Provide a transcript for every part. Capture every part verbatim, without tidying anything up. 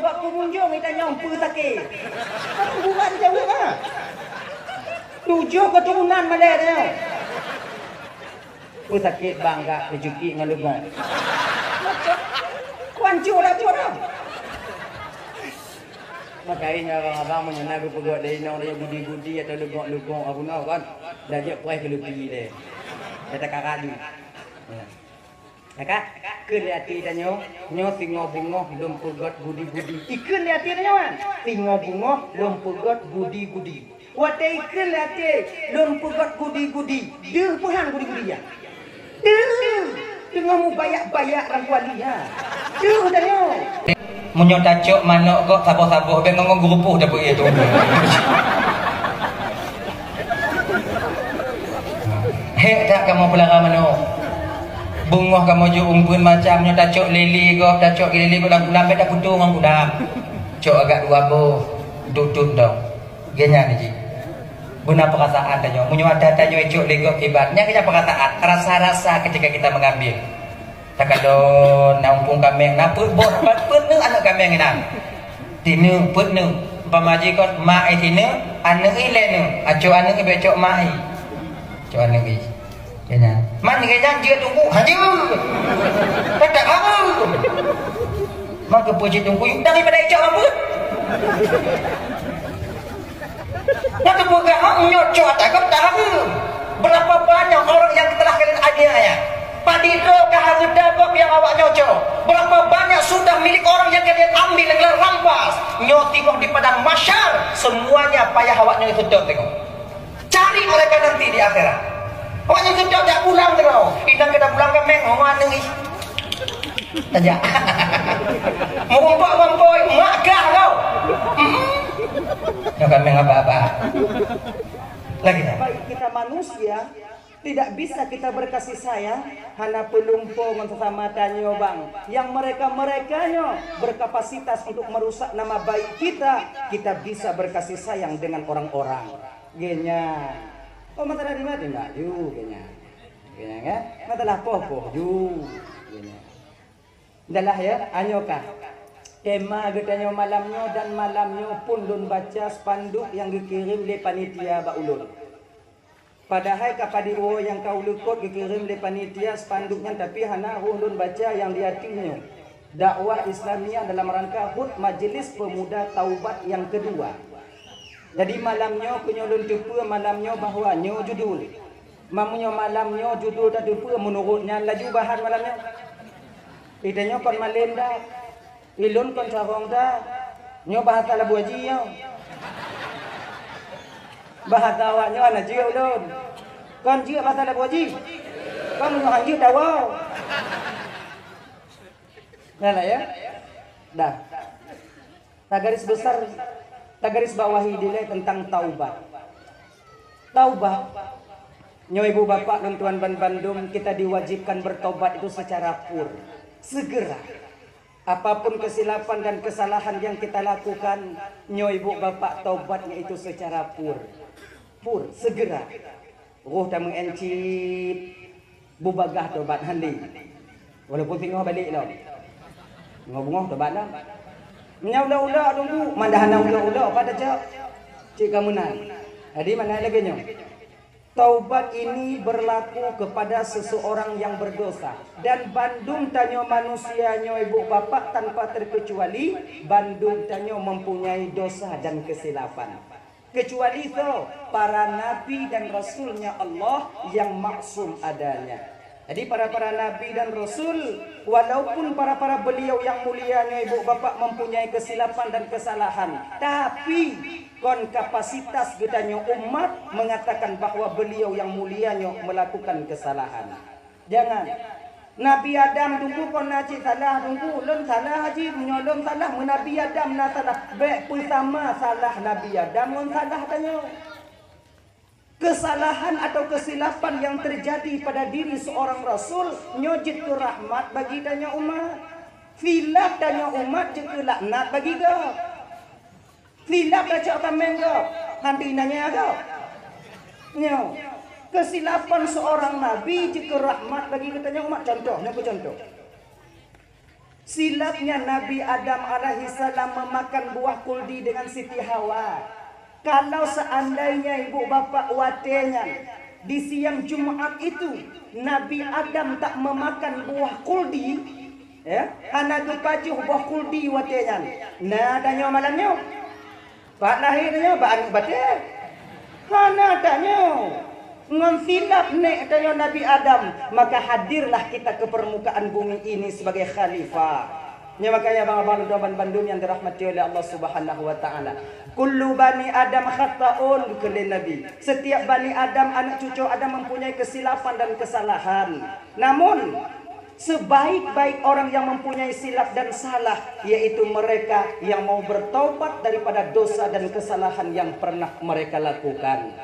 Bak pengunjung ita nyong peue sakét. Kan kuburan jaweueb ah. Tujoh keturunan malèe nyoe. Peue sakét bang, gak keucukik ngon leungok. Kuancur dah tu dah. Makajih nyoe abang-abang meunyoe na geupeugöt lé inong lé gudi-gudi atau leungok-leungok apa nyoe kan. Dah jeuet preh keu leupi deh. Kata kakak tu. Ya. Kakak, kheun lé até tanyoe, nyoe singoh beungoh lôn peugöt gudi-gudi. Ikheun lé até tanyoe kan? Singoh beungoh lôn peugöt gudi-gudi. Watèe ikheun lé até lôn peugöt gudi-gudi, deuh peuhan gudi-gudi nyan. Deuh! Teungoh mubayak-bayak lam kuali nyan. Deuh tanyoe! Meunyoe tacok manok gob saboh-saboh, bèk ngon geurupoh tapeuék tu. Hék that kamoe peulara manok. Beungoh kamoe jok umpeuen macam nyoe, tacok lélé gob, tacok lélé gob lam kulam, bèk tapeutoe ngon kulam. Cok agak dua boh, tutut dong. Geuhnyan jih. Beuna peurasaan tanyoe. Meunyoe ata tanyoe icok lé gob kiban, nyan keuh nyan peurasaan, rasa-rasa ketika kita mengambil. Takalon na umpung kaméng, na peuet boh, peuet neuk aneuk kaméng inan. Tineuk, peuet neuk. Umpama jih kon mak i tineuk, aneuk i lhèe neuk, aco aneuk i bèk cok mak i. Cok aneuk i. Keu nyan. Man keu nyan jeuet teungku, ha jeuet. Ka that haba. Maka peue jeuet teungku, daripada icok haba. Nyang teupeugah hak nyoe cok ata gob tahabu. Berapa banyak orang yang telah kalian aniaya? Padidroe ka hareuta gob nyang awak nyoe cok. Berapa banyak sudah milik orang yang kalian ambil dan kalian rampas? Nyoe tiboh di padang mahsyar, semuanya payah awak nyoe seutôt tengok. Cari mereka nanti di akhirat. Awak nyoe seutôt jak pulang tengok. Inong ka pulang kaméng, oh, aneuk i. Tajak. Meurumpok-rumpok, mak kah kau. Hmm. Nyoe kaméng aba-aba. Lagi tak? Baik kita manusia, tidak bisa kita berkasih sayang, hana peulumpo ngon sesama tanyoe bang. Yang mereka-mereka nyoe berkapasitas untuk merusak nama baik kita, kita bisa berkasih sayang dengan orang-orang. Geuhnyan. Oh, masalah riwayat, riwayat ju geuhnyan. Geuhnyan, kan? Masalah poh-poh ju geuhnyan. Dahlah ya, anyoe kah. Tema geutanyoe malam nyoe dan malam nyoe pun lôn baca spanduk nyang geukirém lé panitia bak ulôn. Padahai ka padit woe nyang ka ulôn kot geukirém lé panitia spanduk nyan, tapi hana roh lôn baca nyang di ateueh nyoe. Dakwah Islamiyah dalam rangka hut Majelis Pemuda Taubat nyang keudua. Jadi malam nyoe keu nyoe lôn teupeue malam nyoe bahwa nyoe judul. Meunyoe malam nyoe judul tateupeue meunurot nyan laju bahan malam nyoe. Geutanyoe kon malém dah. Ilôn kon carông dah. Nyoe bahasa Labuhan Bajo nyoe. Bahasa awak nyoe hana jeuet ulôn. Kon jeuet bahasa Labuhan Bajo. Kon meunyoe han jeuet dawa. Nah, lah ya. Dah. Tagaris besar, tagaris bawahi dilée tentang taubat. Taubat, nyoe ibu bapak dan tuan ban bandum, kita diwajibkan bertobat itu secara pur, segera. Apapun kesilapan dan kesalahan yang kita lakukan, nyoe ibu bapak taubatnya itu secara pur. Pur, segera. Roh tameu'en cit, bubagaih tobat hana lé. Walaupun singoh balek lom. Singoh beungoh tobat lom. Meunyoe ulok-ulok teungku, mandah hana ulok-ulok, pat tacok. Cit ka meunan. Jadi mana lagèe nyoe? Taubat ini berlaku kepada seseorang yang berdosa. Dan bandum tanyoe manusia nyoe ibu bapak tanpa terkecuali, bandum tanyoe mempunyai dosa dan kesilapan. Kecuali soe, para nabi dan rasulnya Allah yang maksum adanya. Jadi para-para nabi dan rasul, walaupun para-para beliau yang mulia nyoe ibu bapak mempunyai kesilapan dan kesalahan, tapi kon kapasitas geutanyoe umat mengatakan bahwa beliau yang mulia nyoe melakukan kesalahan. Jangan. Nabi Adam teungku kon na cit salah teungku, lôn salah jih, meunyoe lôn salah, meu Nabi Adam na salah, bèk peusama salah Nabi Adam ngon salah tanyoe. Kesalahan atau kesilapan yang terjadi pada diri seorang rasul, nyoe jeuet keu rahmat bagi tanyoe umat. Khilaf tanyoe umat jeuet keu laknat bagi gob. Silap tacok tameng gob, han teuinanya gob. Nyoe, kesilapan seorang nabi jeuet keu rahmat bagi geutanyoe umat. Contoh, nyoe peucontoh. Silapnya Nabi Adam alaihissalam memakan buah khuldi dengan Siti Hawa. Kalau seandainya ibu bapak watée nyan di siang Jumat itu Nabi Adam tak memakan buah khuldi, ya, hana geupajoh buah khuldi watée nyan, na tanyoe malam nyoe? Bak lahé tanyoe, bak aneuk batée? Hana tanyoe. Ngon silap nék tanyoe Nabi Adam, maka hadirlah kita ke permukaan bumi ini sebagai khalifah. Nyoe makanya abang-abang lôn tuan bandum yang dirahmati oleh Allah Subhanahu wa taala. Kullu bani Adam khata'un, kheun lé Nabi. Setiap bani Adam, aneuk cucu Adam mempunyai kesilapan dan kesalahan. Namun, sebaik-baik orang yang mempunyai silap dan salah, yaitu mereka yang mau bertaubat daripada dosa dan kesalahan yang pernah mereka lakukan.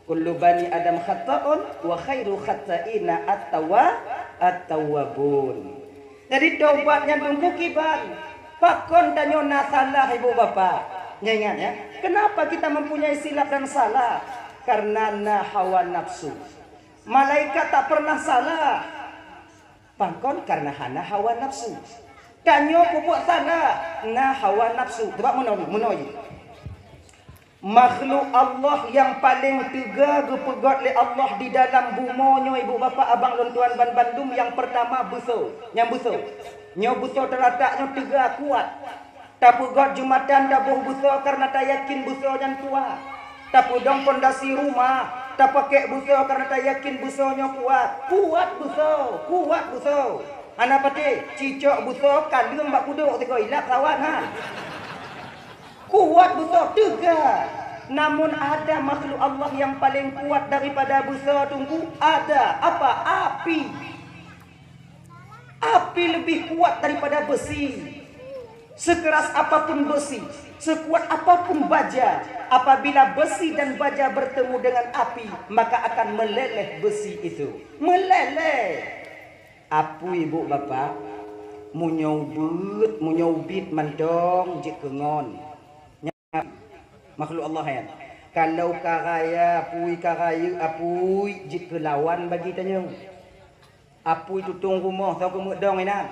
Kullu bani Adam khata'un wa khairu khata'ina at-tawwa-, at-tawwabun. Jadi tobat nyan tunggu kiban. Pakon tanyoe na salah ibu bapak? Nyan ingat ya. Kenapa kita mempunyai silap dan salah? Karena na hawa nafsu. Malaikat tak pernah salah. Pakon? Karena hana hawa nafsu. Tanyoe peubuet salah, na hawa nafsu. Coba meunoe, meunoe. Makhluk Allah nyang paleng teuga geupeugét lé Allah di dalam bumoe nyoe, ibu bapak abang lôn tuan ban bandum, nyang peurtama beusoe. Nyang beusoe. Nyoe beusoe teuratak nyoe teuga kuat. Tapeugét jeumatan taboh beusoe kareuna tayakin beusoe nyan kuat. Tapeudong pondasi rumah, tapakék beusoe kareuna tayakin beusoe nyoe kuat. Kuat beusoe, kuat beusoe. Hana patéh, cicok beusoe kaleueng bak kudok sigoe ilap sawan ha. Kuat beusoe teuga. Namun ada makhluk Allah nyang paleng kuat daripada beusoe, Teungku? Ada. Apa? Api. Api lebih kuat daripada besi. Sekeras apapun besi, sekuat apapun baja, apabila besi dan baja bertemu dengan api, maka akan meleleh besi itu. Meleleh. Apui, bu, bapak, meunyoe ubit, meunyoe ubit mantong jeuet keu ngon. Nyan makhluk Allah nyan. Kalau ka raya apui, ka rayeuk apui, jeuet keu lawan bagi tanyoe. Apui tutong rumoh, soe keumeudong inan.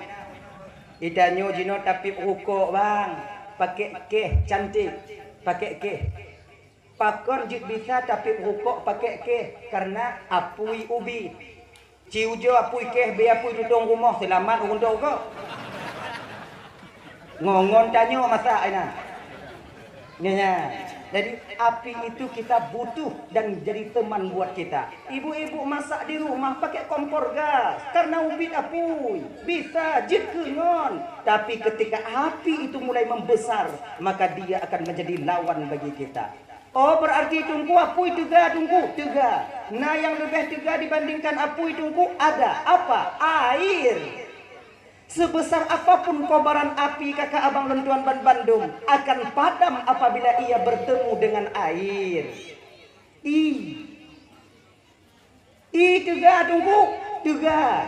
Di tanyoe jinoe tapiep rukok, bang, pakék kéh cantik, pakék kéh. Pakon jeuet bisa tapiep rukok pakék kéh? Kareuna apui ubit. Ci ujoe apui kéh, beu apui tutong rumoh, seulamat ureueng tôk rukok. Ngon-ngon tanyoe masak inan. Nyan, nyan. Jadi, api itu kita butuh dan jadi teman buat kita. Ibu-ibu masak di rumah pakai kompor gas, karena ubit apui. Bisa jeuet keu ngon. Tapi ketika api itu mulai membesar, maka dia akan menjadi lawan bagi kita. Oh, berarti Teungku, apui teuga, Teungku? Teuga. Na nyang leubeh teuga dibandingkan apui, Teungku? Ada. Apa? Air. Sebesar apapun kobaran api, kaka abang lôn tuan ban bandum, akan padam apabila ia bertemu dengan air. Ih. Ie teuga, Teungku? Teuga.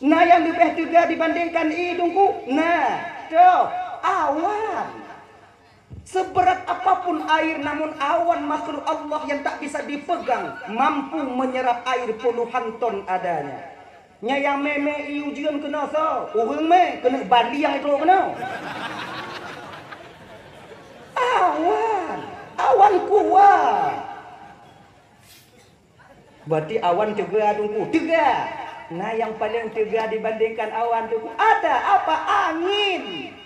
Na nyang leubeh teuga dibandingkan ie, Teungku? Na. Toh, awan. Seberat apapun air, namun awan makhluk Allah yang tak bisa dipegang mampu menyerap air puluhan ton adanya. Nyan nyang mé-mé ie ujeuen keunoe soe? Ureuëng mé, keuneuk baliang itu keunoe. Awan, awan kuat. Berarti awan teuga, Teungku? Teuga. Nah, yang paling teuga dibandingkan awan, Teungku, ada apa? Angin.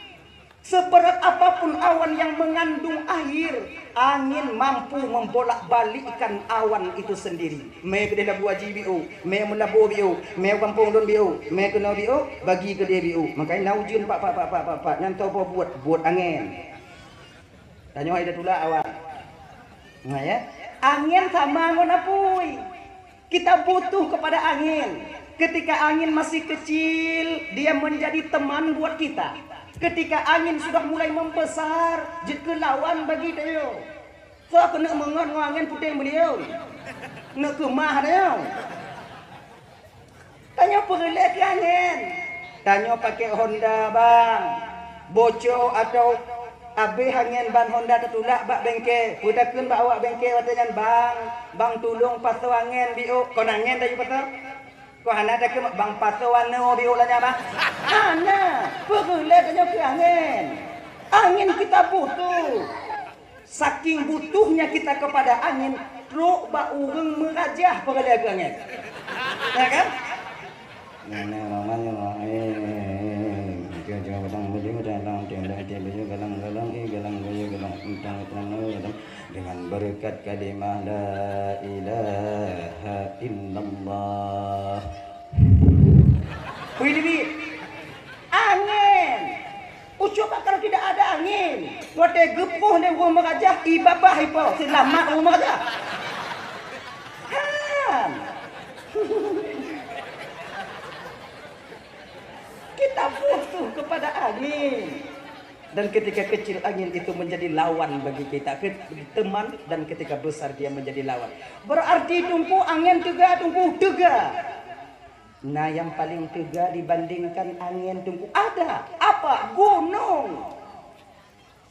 Seberat apapun awan yang mengandung air, angin mampu membolak-balikkan awan itu sendiri. Mé keudeh labu aji biôk, mé meulaboh biôk, mé gampông lôn biôk, mé keunoe biôk, bagi keudeh biôk. Makanya na ujeuen pak, pak, pak, pak, pak, pak, nyan toh buet, buet angén. Tanyoe hai tatulak awak. Nah, ya. Angin sama ngon apui. Kita butuh kepada angin. Ketika angin masih kecil, dia menjadi teman buat kita. Ketika angin sudah mulai membesar, jeuet keu lawan bagi tanyoe. Soe keuneuk meungon ngon angin puténg beulieu? Neuk keumah tanyoe. Tanyoe peureulée keu angén. Tanyoe pakék Honda, bang. Boco atau abéh angén ban Honda tatulak bak bengke. Peutakheun bak awak bengke watée nyan, "Bang, bang tulông pasoe angén biôk." Kon angén tayue pasoe? Kok hana takeumat bang pasoe aneuk biôh lagèe nyan, bah? Hana, peureulee tanyoe keu angén. Angén kita butuh. Saking butuhnya kita kepada angin, trok bak ureueng meurajah peureulee keu angén. Ya kan? Bismillahirrahmanirrahim. Galang baju, galang tenda, tenda baju, galang, galang, eh, galang baju, galang untang, galang, galang. Dengan berkat kalimah la ilaha illallah. Wih, Bibi. Angén. Ucup bak kalau tidak ada angin. Watèe geupoh lé ureueng meurajah, i babah ipo, seulamat ureueng meurajah. Han. Kita butuh kepada angin. Dan ketika kecil angin itu menjadi lawan bagi kita, ke-, teman, dan ketika besar dia menjadi lawan. Berarti Teungku angin teuga, Teungku teuga. Nah, yang paling teuga dibandingkan angin Teungku ada. Apa? Gunung.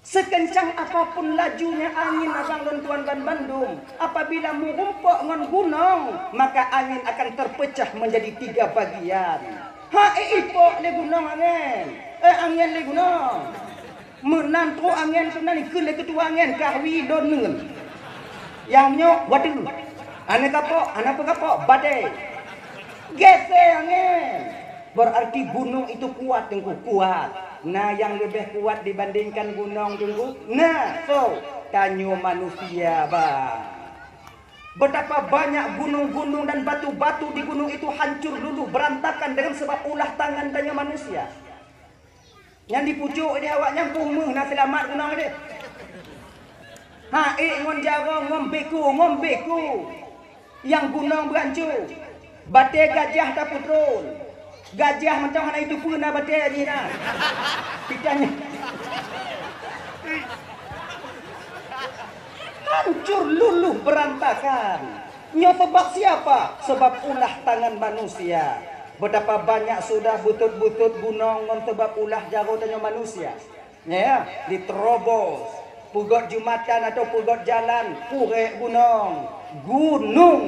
Sekencang apapun lajunya angin abang lôn tuan banmandum, apabila meurumpok ngon gunong, maka angin akan terpecah menjadi tiga bagian. Ha, eh, ipok lé gunong angin. Eh, angin lé gunong. Meunan trok angin keunan ikheun lé keutua angin, kahwi lôn neun. Nyang nyoe wadeue. Aneuk kapok, aneuk peukapok, badai. Gesé angin. Berarti gunung itu kuat, Teungku, kuat. Nah, yang lebih kuat dibandingkan gunong, Teungku. Nah, so, tanyoe manusia, bang. Betapa banyak gunung-gunung dan batu-batu di gunung itu hancur luluh berantakan dengan sebab ulah tangan tanyoe manusia. Nyan dipucok di awak nyan, peue meuh na seulamat gunong deh. Ha, ék ngon jaroe, ngon beko, ngon beko. Nyang gunong beuancô. Batée gajah tapeutron. Gajah mantong hana jiteupeue na batée jih na. Pitah nyan. Hancur luluh berantakan. Nyoe sabab siapa? Sabab ulah tangan manusia. Betapa banyak sudah beutot-beutot gunong ngon sabab ulah jaroe tanyoe manusia. Ya, diterobos. Peugöt jumatan atau peugöt jalan, purek gunong. Gunong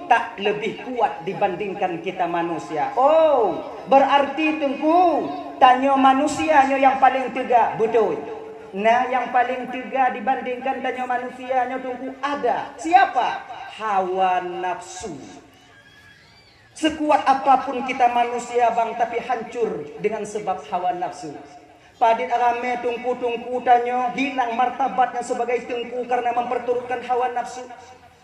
tak lebih kuat dibandingkan kita manusia. Oh, berarti Teungku, tanyoe manusia nyoe nyang paleng teuga, beutôi. Nah, nyang paleng teuga dibandingkan tanyoe manusia nyoe Teungku ada. Siapa? Hawa nafsu. Sekuat apapun kita manusia, bang, tapi hancur dengan sebab hawa nafsu. Padit ramé teungku-teungku tanyoe hilang martabatnya sebagai teungku karena memperturutkan hawa nafsu.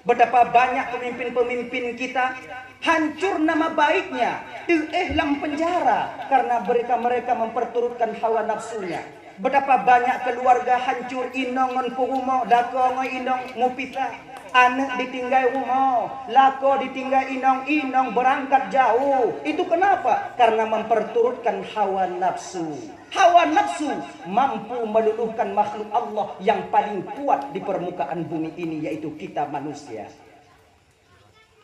Betapa banyak pemimpin-pemimpin kita hancur nama baiknya, teuéh lam penjara karena mereka-mereka memperturutkan hawa nafsunya. Betapa banyak keluarga hancur, inong ngon peurumoh, lakoe ngon inong mupisah. Aneuk ditinggai rumoh, lakoe ditinggai inong, inong berangkat jauh. Itu kenapa? Karena memperturutkan hawa nafsu. Hawa nafsu mampu meluluhkan makhluk Allah yang paling kuat di permukaan bumi ini, yaitu kita manusia.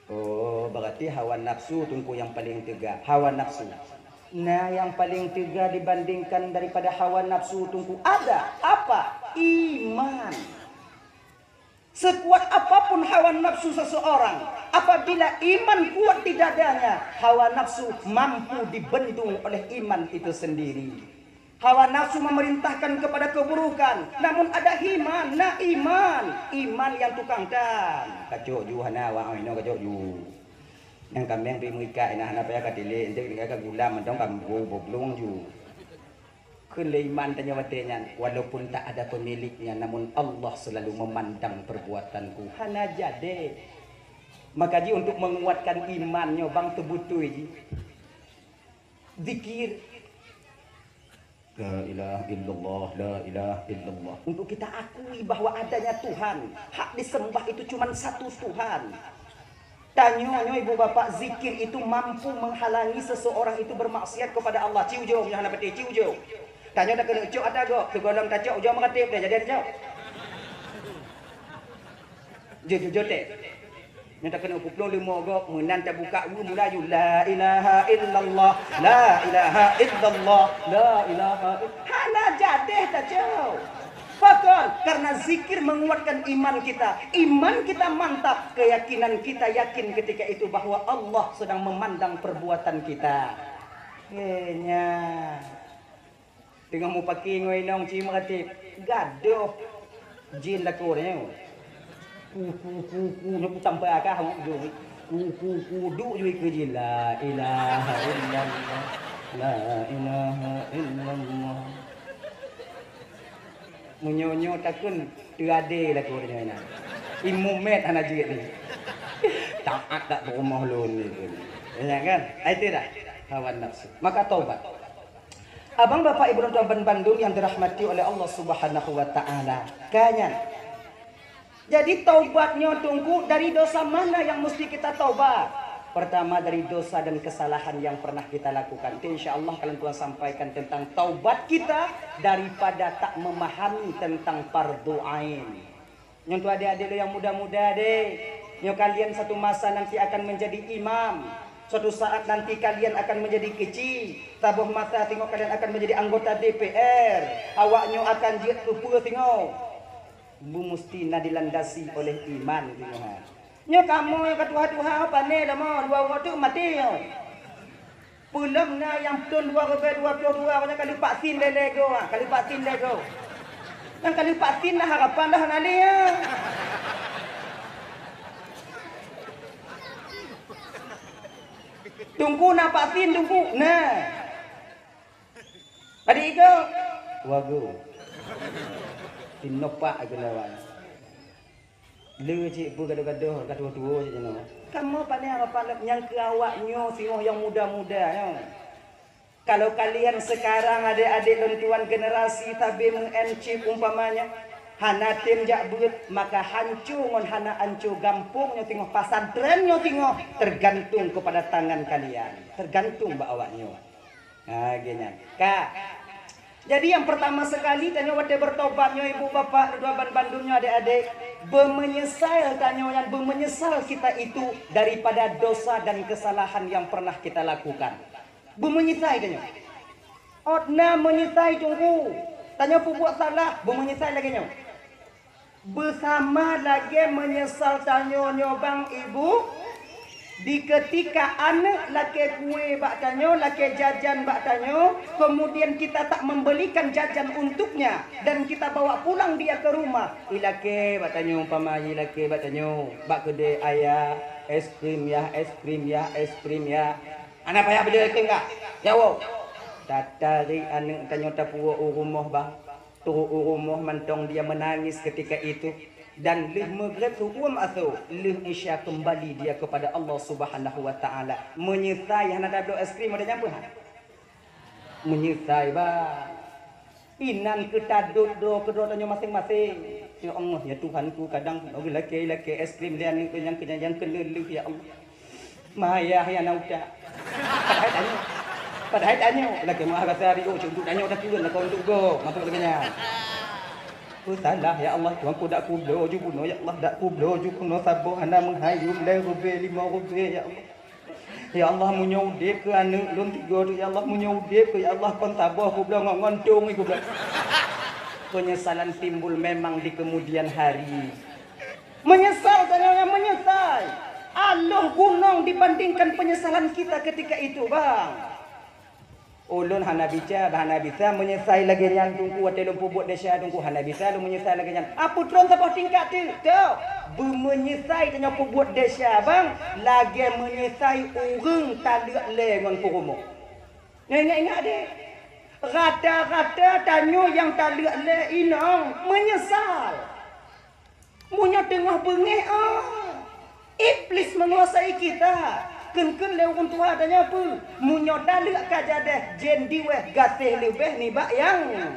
Oh, berarti hawa nafsu Teungku nyang paleng teuga, hawa nafsu. Nah, nyang paleng teuga dibandingkan daripada hawa nafsu Teungku ada apa? Iman. Sekuat apapun hawa nafsu seseorang, apabila iman kuat di dadanya, hawa nafsu mampu dibendung oleh iman itu sendiri. Hawa nafsu memerintahkan kepada keburukan, namun ada iman, na iman, iman yang tukang tan. Kacok ju hana awak inoe kacok ju. Nyang kaméng pi meuikat inoe hana payah katilék, enteuk tinggai ka gulam mantong ka bu-, boblong ju. Kheun lé iman tanyoe watée nyan, walaupun tak ada pemiliknya, namun Allah selalu memandang perbuatanku. Hana jadi. Maka ji untuk menguatkan iman nyoe bang teubeutôi ji. Zikir. La ilaha illallah, la ilaha illallah. Untuk kita akui bahwa adanya Tuhan, hak disembah itu cuma satu Tuhan. Tanyoe nyoe ibu bapak, zikir itu mampu menghalangi seseorang itu bermaksiat kepada Allah. Ci ujong, nyoe hana peuté, ci ujong. Tanyoe takeuneuk cok ata gob, sigohlom tacok ujong meurateb dah jadi tacok. Jujur, jujur teh. Nyoe takeuneuk peuplong leumo gob, meunan tabuka wu mula ju, la ilaha illallah, la ilaha illallah, la ilaha ill-, hana jadeh tacok. Pakon? Karena zikir menguatkan iman kita. Iman kita mantap, keyakinan kita yakin ketika itu bahwa Allah sedang memandang perbuatan kita. Hanya teungoh mupaki ngon inong ci meuratéb, gadoh jin lakoe nyoe. Ku, ku, ku, ku, nyoe kutampa kah ngon jui. Ku, ku, ku, duek jui keu jin. La ilaha illallah. La ilaha illallah. Meunyoe nyoe takheun teuadé lakoe nyoe na. Imeum mét hana jeuet ni. Taat dak peurumoh lôn ni. Ya kan? Ai teudah hawa nafsu. Maka taubat. Abang, bapak, ibu, dan tuan bandum yang dirahmati oleh Allah Subhanahu wa taala. Ka nyan. Jadi taubat nyoe Teungku dari dosa mana yang mesti kita taubat? Pertama dari dosa dan kesalahan yang pernah kita lakukan. Itu insya Allah kalian tuan sampaikan tentang taubat kita daripada tak memahami tentang fardu ain. Nyoe tu adik-adik lo yang muda-muda deh. Nyoe kalian satu masa nanti akan menjadi imam. Suatu saat nanti kalian akan menjadi kecil. Saboh masa tengok kalian akan menjadi anggota D P R. Awak nyoe akan jeuet keu peue tengok. Beumeuseuti na dilandasi oleh iman tengok ha. Nyoe kamoe nyang ka tuha-tuha pane lama dua uroe teuk maté nyoe. Peulom na nyang thon dua ribèe dua ploh dua nyoe ka leupah sin lé-lé go ha, ka leupah sin lé go. Nyang ka leupah sin na harapan dah na lé ha. Teungku na vaksin Teungku? Na. Padum igoe? Wagoe. Sinovac keunoe awai. Le cit peue gadoh-gadoh ka tuwoe-tuwoe cit nyoe. Kamoe pane harapan nyang keu awak nyoe singoh nyang muda-muda nyoe. Kalau kalian sekarang adik-adik lôn tuan generasi sabe meu'en chip umpamanya, hana tem jak beuet, maka hanco ngon hana hanco gampông nyoe singoh, pasantren nyoe singoh, tergantung kepada tangan kalian, tergantung bak awak nyoe. Ha, geuh nyan. Ka. Jadi yang pertama sekali tanyoe watèe bertobat nyoe ibu bapak dua ban bandum nyoe adik-adik, beumeunyeusai tanyoe nyan, beumeunyeusal kita itu daripada dosa dan kesalahan yang pernah kita lakukan. Beumeunyeusai tanyoe. Ôt na meunyeusai Teungku. Tanyoe peubuet salah, beumeunyeusai lagèe nyoe. Beusama lagèe meunyeusal tanyoe nyoe bang ibu, di keutika aneuk lakèe kue bak tanyoe, lakèe jajan bak tanyoe, kemudian kita tak membelikan jajan untuknya dan kita bawa pulang dia ke rumah. Ilakèe bak tanyoe, umpama ilakèe bak tanyoe, bak keudè ayah, es krim yah, es krim yah, es krim yah. Hana payah beudôh es krim kah? Jawoe. Tatarék aneuk tanyoe tapuwoe u rumoh bang. Trôk u rumoh mantong dia menangis ketika itu, dan lheueh meugréb siuem asoe, lheueh Isya kembali dia kepada Allah Subhanahu wa Taala. Meunyeusai hana tabloe es krim, ada nyang peue han? Meunyeusai, bah. Inan keu tadot droe keudroe tanyoe maséng-maséng. Ya Allah, ya Tuhanku, kadang pun lagèe-lagèe es krim lé aneuk nyang keunyan nyang keuneuk lheueh, ya Allah. Mayah ya na utak. Padahai tanyoe. Padahai tanyoe. Lagèe meuah rasa riôh cuntuk tanyoe takheun, lakon untuk gob, masuk lagèe nyan. Peusalah, ya Allah, Tuhanku, dak kubloe ju bunoe, ya Allah, dak kubloe ju bunoe, saboh hana meuhai, yum lhèe ribèe, limong ribèe, ya Allah. Ya Allah, meunyoe udép keu aneuk lôn tiga tu, ya Allah, meunyoe udép keu, ya Allah, kon saboh kubloe ngon, ngon tong kubloe. Penyesalan timbul memang di kemudian hari. Meunyeusai tanyoe nyan meunyeusai. Aloh gunong dibandingkan penyesalan kita ketika itu, bang. Ulôn hana bica, hana bisa meunyeusai lagèe nyan Teungku, watèe lôn peubuet desya Teungku, hana bisa lôn meunyeusai lagèe nyan. Apeue tron saboh tingkat teuk? Toh, beumeunyeusai tanyoe peubuet desya, bang, lagèe meunyeusai ureueng taleuek lé ngon peurumoh. Nyoe ingat-ingat deh, rata-rata tanyoe nyang taleuek lé inong meunyeusal. Meunyoe teungoh beungéh, oh, Iblis menguasai kita. Kheun-kheun lé ureueng tuha tanyoe peue? Meunyoe taleuek ka jadeh, jén diweh gaséh leubeh nibak nyang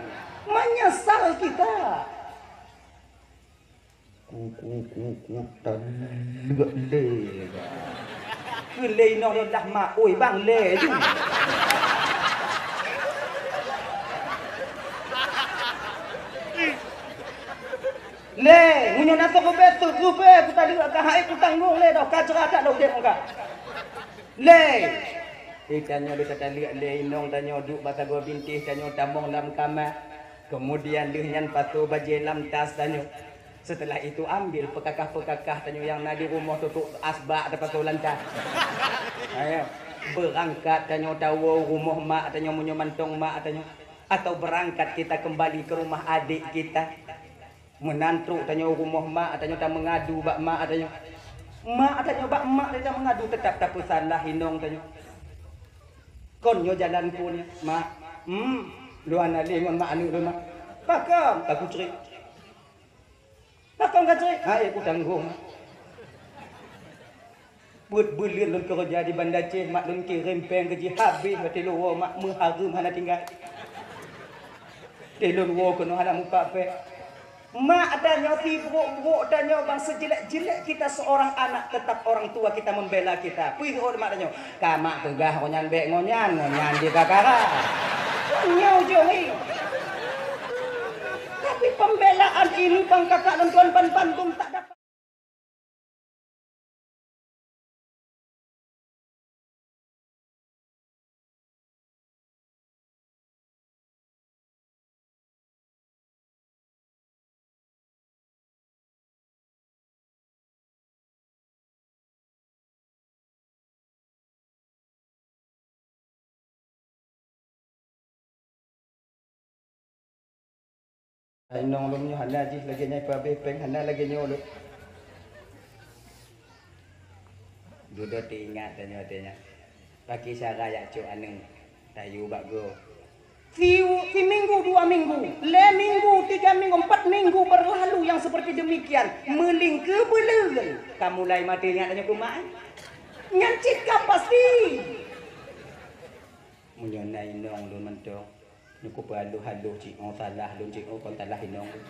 meunyeusal kita. Ku, ku, ku, ku, taleuek lé. Kheun lé inong lôn dah mak, oi bang lé ju. Lé, meunyoe na siribèe, siribèe kutaleuek ka hai kutanggong lé doh, ka ceurak that lôn udép muka. Lé. Eh, tanyoe lé tataleuek lé inong tanyoe duek bak sagoe bintéh tanyoe tamong lam kama. Kemudian lheueh nyan pasoe bajée lam tas tanyoe. Setelah itu ambil peukakah-peukakah tanyoe nyang na di rumoh, tutuek asbak tapasoe lam tas. Ayo, beurangkat tanyoe tawoe rumoh mak tanyoe meunyoe mantong mak tanyoe. Atau beurangkat kita kembali ke rumah adik kita. Meunan trok tanyoe rumoh mak tanyoe tameungadu bak mak tanyoe. Mak tanyoe bak mak tanyoe tameungadu, teutap tapeusalah inong tanyoe. Kon nyoe jalan phon, "Mak, hmm, lôn hana lé ngon mak aneuk lôn, Mak." "Pakon?" "Ka kucré." "Pakon kacré?" "Hai, kutanggong." Peuet buleuen lôn keureuja di Banda Aceh, mak lôn kirém péng keu jih habéh, watée lôn woe mak meuhareuem hana tinggai. Teuh lôn woe keunoe hana mupat péng. Mak tanyoe sibrok-brok tanyoe bang, sejelek-jelek kita seorang anak, tetap orang tua kita membela kita. Peue mak tanyoe? Ka mak peugah ngon nyan bék ngon nyan, ngon nyan jih ka kara. Nyoe ujong nyoe. Tapi pembelaan ini bang kakak dan tuan ban bandum tak dapat. Inong lôn nyoe hana jih lagée nyan, peuhabéh péng hana lagée nyoe lôn. Dudoe teuingat tanyoe watée nyan. Pakri Syara jak cok aneuk, tayue bak goe. Siu-, siminggu, dua minggu, lhée minggu, tiga minggu, empat minggu berlalu yang seperti demikian, meulingkeue buleuen, ka mulai maté nyan tanyoe keu mak. Nyan cit ka pasti. Meunyoe na inong lôn mantong, nyoe kupeuraloh-haloh cit ngon salah lôn, cit ngon kon salah inong lôn.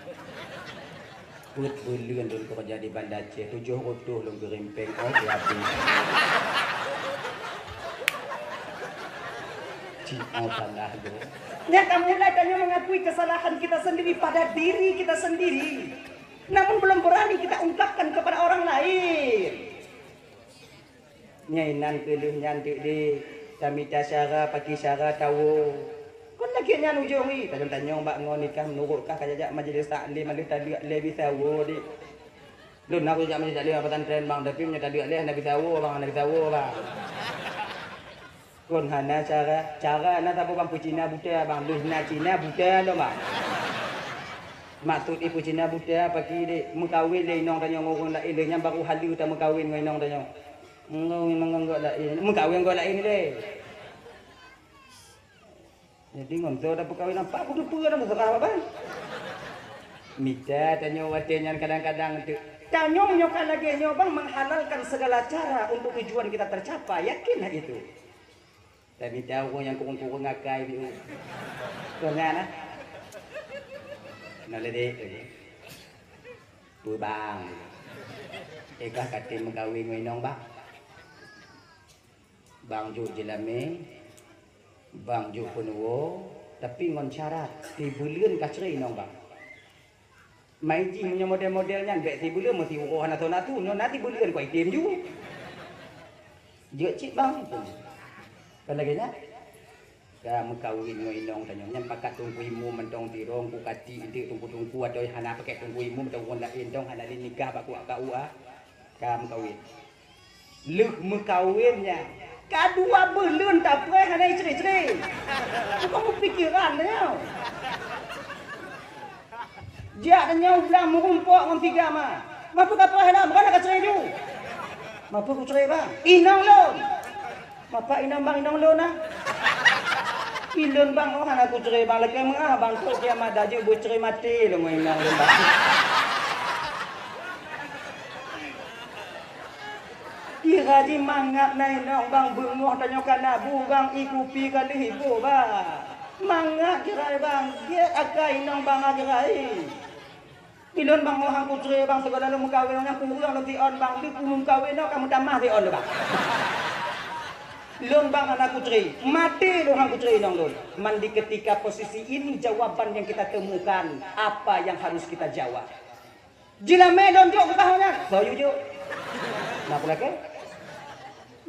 Peuet buleuen lôn keureuja di Banda Aceh, tujoh reutôh lôn kirém péng, oh, siapi. Cit ngon salah lôn. Nyan ka mulai tanyoe mengakui kesalahan kita sendiri pada diri kita sendiri. Namun belum berani kita ungkapkan kepada orang lain. Nyan inan keuh lheueh nyan teuk deh, tamita syara, pakri syara, tawoe. Kon lagée nyan ujong jih, tanyong-tanyong bak ngon nikah, meunurot kah ka jak majlis taklim, lheueh taleuek lé bisa woe deh. Lôn na kujak majlis taklim pesantren bang, tapi meunyoe taleuek lé hana bisa woe bang, hana bisa woe bang. Kon hana cara, cara na saboh bang peucina buta bang, lheueh na cina buta lom bang. Maksud jih peucina buta, pakri deh, meukawen lé inong tanyoe ngon ureueng laén, lheueh nyan baru haleue tameukawen ngon inong tanyoe. Ngon, ngon, ngon gobnyan laén. Meukawen gobnyan laén ilée. Jadi ngon soe tapeukawen, nampak kuteupeu lam seurah, Bang. Mita tanyoe watée nyan kadang-kadang teuk. Tanyoe nyoe ka lagée nyoe, Bang, menghalalkan segala cara untuk tujuan kita tercapai. Yakinlah itu. Tamita ureueng nyang kureueng-kureueng akai, biu. Kon nyan, ah? Na lé dék lagi. Peue bang? Éh, kah ka tem meukawen ngon inong bang? Bang jok jeulamé, bang jok peunuwoe, tapi ngon syarat, sibuleuen kacré inong bang. Mai jih meunyoe model-model nyan, bék sibuleuen meusiuroe hana soe nafeusu, nyoe na sibuleuen kuai tem ju. Jeuet cit bang. Kon lagée nyan? Ka meukawen ngon inong tanyoe. Nyan pakat teungku imum mantong sidroe, Teungku Kati, eunteuk teungku-teungku atau hana pakat teungku imum atau ureueng laén tong hana lé nikah bak kuak K U A. Ka meukawen. Lheueh meukawen nyan, ka dua buleuen tapreh hana icre-cre. Bukan meupikiran tanyoe. Jak tanyoe u blang meurumpok ngon si Gama. Mapeue kapreh lom, bukan ka cre ju. Mapeue kucre bang? Inong lôn. Mapak inong bang, inong lôn na. Ilôn bang, oh hana kucre bang, lakée meuah bang, kok kiamat dajeu beucre maté lôn ngon inong lôn bang. Kira jih mangat na inong bang, beungoh tanyoe ka na bu bang, ié kupi ka lheueh iboh bang. Mangat kira bang, gét akai inong bang kira. Ilôn bang, oh han kucre bang, sigohlom lôn meukawen ngon nyang kureueng lôn siôn bang, di pulung kawen nyoe ka meutamah siôn lôn bang. Lôn bang hana kucre, maté lôn han kucre inong lôn. Man di ketika posisi ini jawaban yang kita temukan, apa yang harus kita jawab? Jeulamé lôn jok keu kah nyan? Soe yue jok? Na peulakée?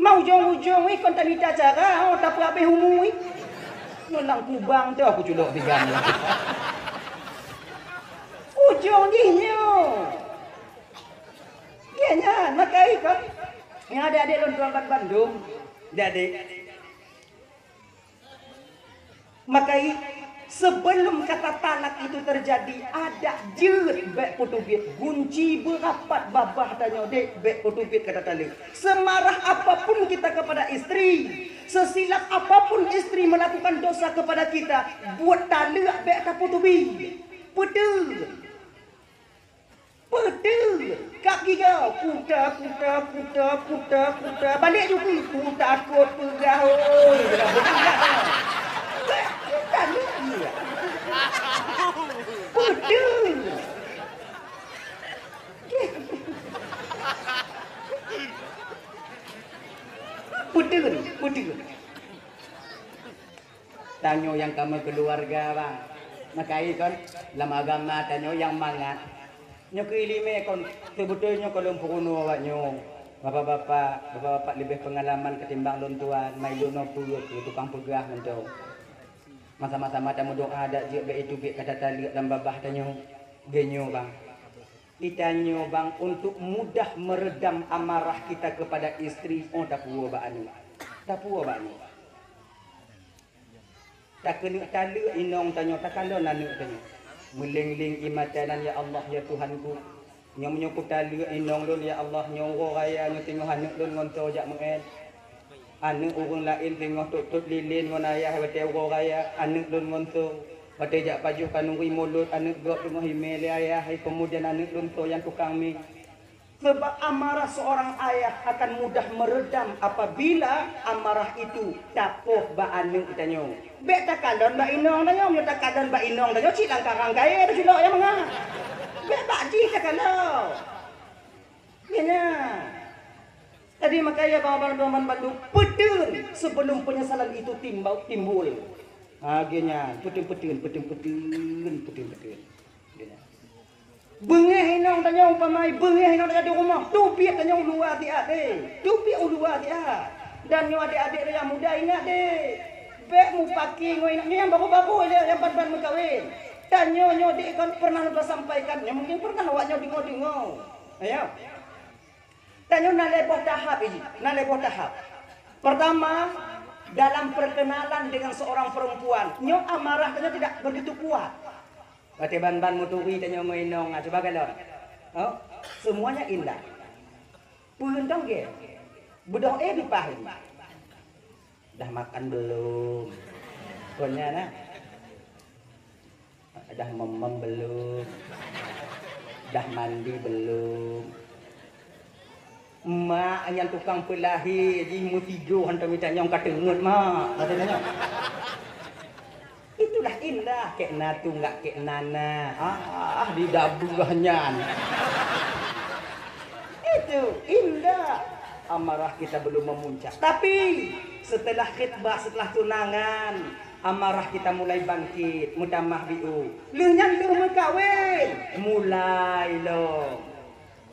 Ma ujong-ujong wih kon tamita cara, oh, tapeuhabéh umu wih. Nyoe lam kubang teuh kuculok tiga nyoe. Cong jih nyoe. Iya nyan, makai kon. Nyang adék-adék lôn tuan ban bandum. Jadi, makai, sebelum kata talak itu terjadi, adat jeuet bèk peuteubiet. Gunci beurapat babah tanyoe dek bèk peuteubiet kata talak. Semarah apapun kita kepada istri, sesilap apapun istri melakukan dosa kepada kita, buet talak bèk tapeuteubiet. Peuteubiet. Peuteubiet. Kap gigoe. Kuta, kuta, kuta, kuta, kuta. Balek ju pi. Kutakot peugah, oi. Kuta lagi. Peuteubiet. Peuteubiet, peuteubiet. Tanyoe nyang ka meukeuluwarga, bang. Makai kon, lam agama tanyoe nyang mangat. Nyoe keu ileumèe kon, teubeutôi nyoe kon lôn peurunoe awak nyoe. Bapak-bapak, bapak-bapak leubeh peungalaman ketimbang lôn tuan, mai lôn nyoe peue keu tukang peugah mantong. Sama-sama tameudoa dak jeuet bèk itu bèk kata talak lam babah tanyoe. Geunyoe, bang. Geutanyoe, bang, untuk mudah meredam amarah kita kepada istri, oh, tapuwoe bak aneuk. Tapuwoe bak aneuk. Takeuneuk taleuek inong tanyoe, takalon aneuk tanyoe. Meuléng-léng ié mata nan, "Ya Allah, ya Tuhanku, nyoe meunyoe kutaleuek inong lôn, ya Allah, nyoe uroe raya nyoe teungoh aneuk lôn ngon soe jak meu'én. Aneuk ureueng laén teungoh tot-tot lilén ngon ayah watèe uroe raya, aneuk lôn ngon soe. Watèe jak pajoh khanuri mulod, aneuk gob teungoh imè lé ayah, hai keumudian aneuk lôn soe nyang tukang mè." Sebab amarah seorang ayah akan mudah meredam apabila amarah itu tapoh bak aneuk tanyoe. Bèk takalon bak inong tanyoe, meunyoe takalon bak inong tanyoe, cit lam karang kayèe teuculok nyang mangat. Bèk bak jih takalon. Nyan. Jadi, makanya, bang-bang bandum, peuteubiet sebelum penyesalan itu timbau-, timbul. Ha, geuh nyan, peuteubiet, peuteubiet, peuteubiet, peuteubiet, peuteubiet. Beungéh inong tanyoe, umpama beungéh inong tanyoe di rumoh, teubiet tanyoe u luwa siat, eh. Teubiet u luwa siat. Dan nyoe adék-adék nyang muda, ingat deh. Bèk mupaki ngon inong nyang baru-baru aja nyang ban-ban meukawen. Tanyoe nyoe deh kon pernah tasampaikan, nyoe mungkin pernah awak nyoe deungoe-deungoe. Ayo. Tanyoe na lhèe boh tahap ini, na lhèe boh tahap. Pertama, dalam perkenalan dengan seorang perempuan, nyoe amarah tanyoe tidak begitu kuat. Watèe ban-ban meuturi tanyoe ngon inong, ah, cuba kalon. Oh, semuanya indah. Peue tong gèt? Beudôh éh dipaih. Dah makan belum? Kon nyan na. Dah mem-mem belum? Dah mandi belum? Mak nyang tukang peulahé jih meusidroe hantom itanyong ka teungeut, Mak, kata nyan. Itulah indah, kek na tunggak kek nana. Ah, di dabeuh nyan. Itu indah. Amarah kita belum memuncak. Tapi setelah khitbah, setelah tunangan, amarah kita mulai bangkit, meutamah biu. Lheueh nyan lheueh meukawen, mulai lom.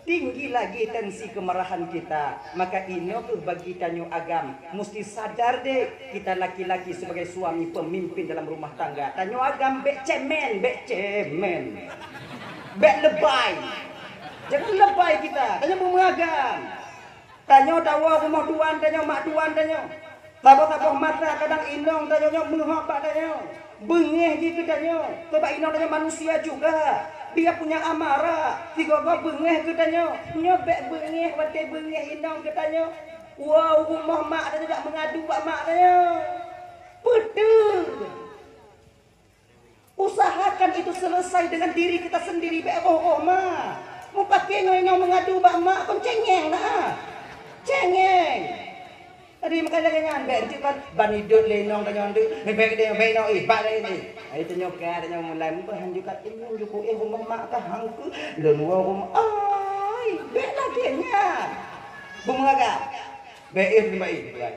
Tinggi lagi tensi kemarahan kita. Maka inoe kheueh bagi tanyoe agam musti sadar deh, kita laki-laki sebagai suami pemimpin dalam rumah tangga. Tanyoe agam bèk cemen, bèk cemen. Bèk lebai. Jangan lebai kita. Tanyoe beumeugam. Tanyoe tawoe rumoh tuan tanyoe, mak tuan tanyoe. Saboh-saboh masa kadang inong tanyoe nyoe meuhok bak tanyoe. Beungéh jih keu tanyoe. Sabab inong tanyoe manusia juga. Dia punya amarah. Sigoe-goe beungéh keu tanyoe. Nyoe bèk beungéh watèe beungéh inong keu tanyoe. Woe u rumoh mak tanyoe jak meungadu bak mak tanyoe. Peuteubiet. Usahakan itu selesai dengan diri kita sendiri, bèk roh-roh mak. Mupakè ngon inong meungadu bak mak, kon cengeng na. Cengeng. Jadi, makanya lagèe nyan, bèk jeuet ban, ban idot lé inong tanyoe deuh, bèk deh, bèk inong, eh, bak laén, eh. Ai tanyoe ka, tanyoe mulai, meubahan juga, eh, nyoe jukuk, eh, rumoh mak ka hangkeu, lôn woe rumoh, ai, bèk lagèe nyan. Beumeuraga. Bèk, eh, bèk, eh, bèk.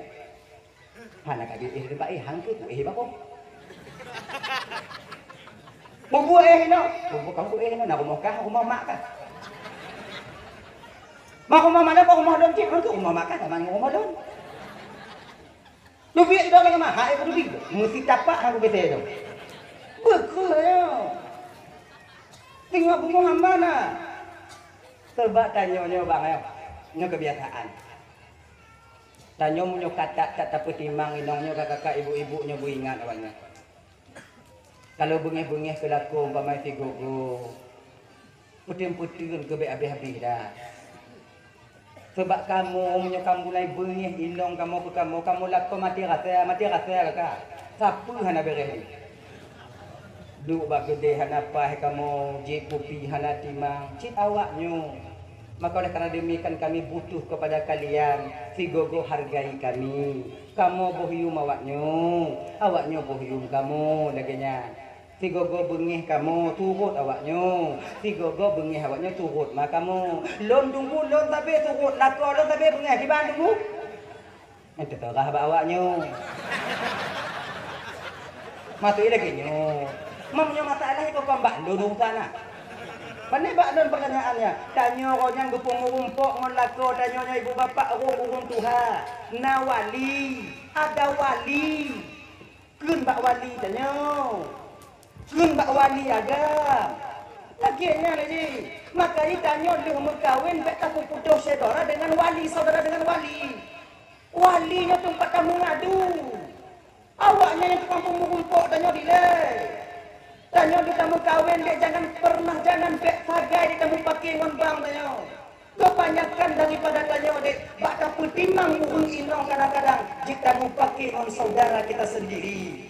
Hana ka jeuet éh, eh, hang keu éh bak boh. Bubuet éh inoe, bubuet kamoe éh inoe, na rumoh kah, rumoh mak kah? Mak rumoh mana, bak rumoh lôn cit, hang keu rumoh mak kah, sama ngon rumoh lôn. Lubiet idong dengan mak, hai, lubiet. Meusi tapak hang beutôi tu. Beukeuh nyoe. Teungoh bumoe hamba na. Sabab tanyoe nyoe bang, eh, nyoe kebiasaan. Tanyoe meunyoe ka that-that tapeutimang inong nyoe, kakak-kakak, ibu-ibu nyoe beuingat awaknyoe. Kalau beungéh-beungéh keu lakoe umpama sigogo, peuteun-peuteun keu bék habéh-habéh dah. Sabab kamoe meunyoe ka mulai beungéh inong kamoe keu kamoe, kamoe lakoe maté rasa, maté rasa gata. Sapeue hana beureh jih. Duek bak keudè hana paih kamoe, jieb kupi hana timang, cit awaknyoe. Maka oleh karena demikian kami butuh kepada kalian, sigogo hargai kami. Kamoe boh yuem awaknyoe, awaknyoe boh yuem kamoe, lagèe nyan. Sigogo beungéh kamoe, turot awaknyoe. Sigogo beungéh awaknyoe, turot ma kamoe. Lôn tunggu, lôn sabe turot, lakoe lôn sabe beungéh, kiban tunggu. Nyan teuseurah bak awaknyoe. Maksud lagèe nyoe. Meunyoe masalah nyoe kon bak lôn urusan na. Pane bak lôn peurtanyaan nyan. Tanyoe nyan geupeumeurumpok ngon lakoe tanyoe nyan ibu bapak ureueng-ureueng tuha. Na wali, ada wali. Kheun bak wali tanyoe. Kheun bak wali agam. Lagèe nyan lagèe. Makajih tanyoe lheueh meukawen bèk tapeuputôh syedara deungon wali, saudara deungon wali. Wali nyoe teumpat tameungadu. Awaknyan nyang tukang peumeurumpok tanyoe dilèe. Tanyoe lheueh tameukawen bèk, jangan pernah, jangan bèk sagai dek tameupaké ngon bang tanyoe. Kebanyakan daripada tanyoe dek bak tapeutimang ureueng inong kadang-kadang jeuet tameupaké ngon saudara kita sendiri.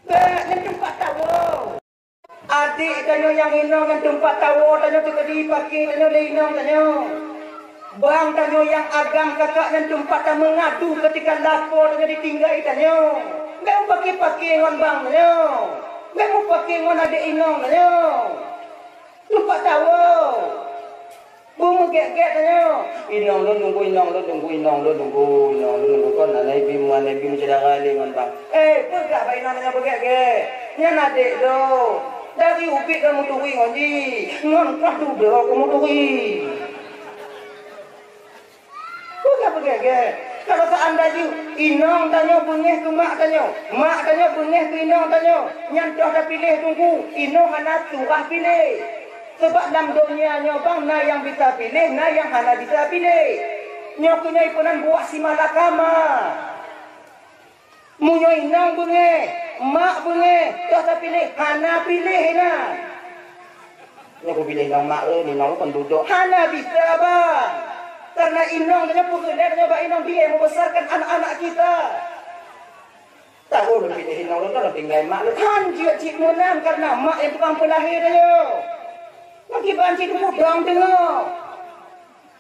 Bèk, nyan teumpat tawoe. Adék tanyoe nyang inong nyan teumpat tawoe tanyoe teukeudi paké tanyoe lé inong tanyoe. Bang tanyoe nyang agam kakak nyan teumpat tameungadu keutika lakoe tanyoe ditinggai tanyoe. Bèk meupaké-paké ngon bang tanyoe. Bèk meupaké ngon adék inong tanyoe. Teumpat tawoe. Beumeugét-gét tanyoe. Inong lôn tunggu, inong lôn tunggu, inong lôn tunggu, inong lôn tunggu. Kon aneuk bim, aneuk bim syedara lé ngon bang. Eh, peugah bak inong tanyoe beugét-gét. Nyan adék lôn. Dari ubit ka meuturi ngon jih. Ngon kah dudoe ka meuturi. Peugah beugét-gét. Kalau seandai jih inong tanyoe beungéh keu mak tanyoe, mak tanyoe beungéh keu inong tanyoe, nyan toh tapiléh tunggu, inong hana surah piléh. Sabab lam donya nyoe bang na nyang bisa piléh, na nyang hana bisa piléh. Nyoe keuh nyoe peunan buah si malakama. Meunyoe inong beungéh, mak beungéh, toh tapiléh, hana piléh inan. Nyoe kupiléh inong mak lôn, inong lôn kon dudoe. Hana bisa bang. Karena inong tanyoe peugeunan nyoe bak inong dia yang membesarkan anak-anak kita. Tahu lôn piléh inong lôn, lôn tinggai mak lôn. Han jeuet cit meunan karena mak nyang tukang peulahé tanyoe. Meukiban cit mudong teungoh.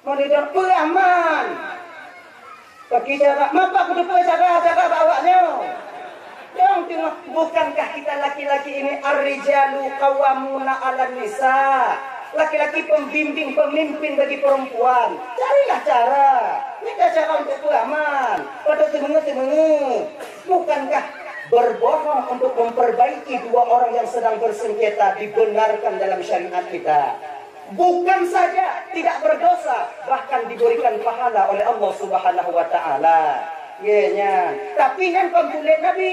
Meunurot peue aman? Bagi cara, maka kuteupeu cara-cara bak awaknyoe. Dong teungoh, bukankah kita laki-laki ini ar-rijalu qawwamuna 'alan nisa? Laki-laki pembimbing, pemimpin bagi perempuan. Carilah cara. Minta cara untuk peue aman. Pada teungoh-teungoh. Bukankah berbohong untuk memperbaiki dua orang yang sedang bersengketa dibenarkan dalam syariat kita? Bukan saja tidak berdosa, bahkan diberikan pahala oleh Allah Subhanahu wa taala. Ye nyan. Tapi nyan kon tulét Nabi.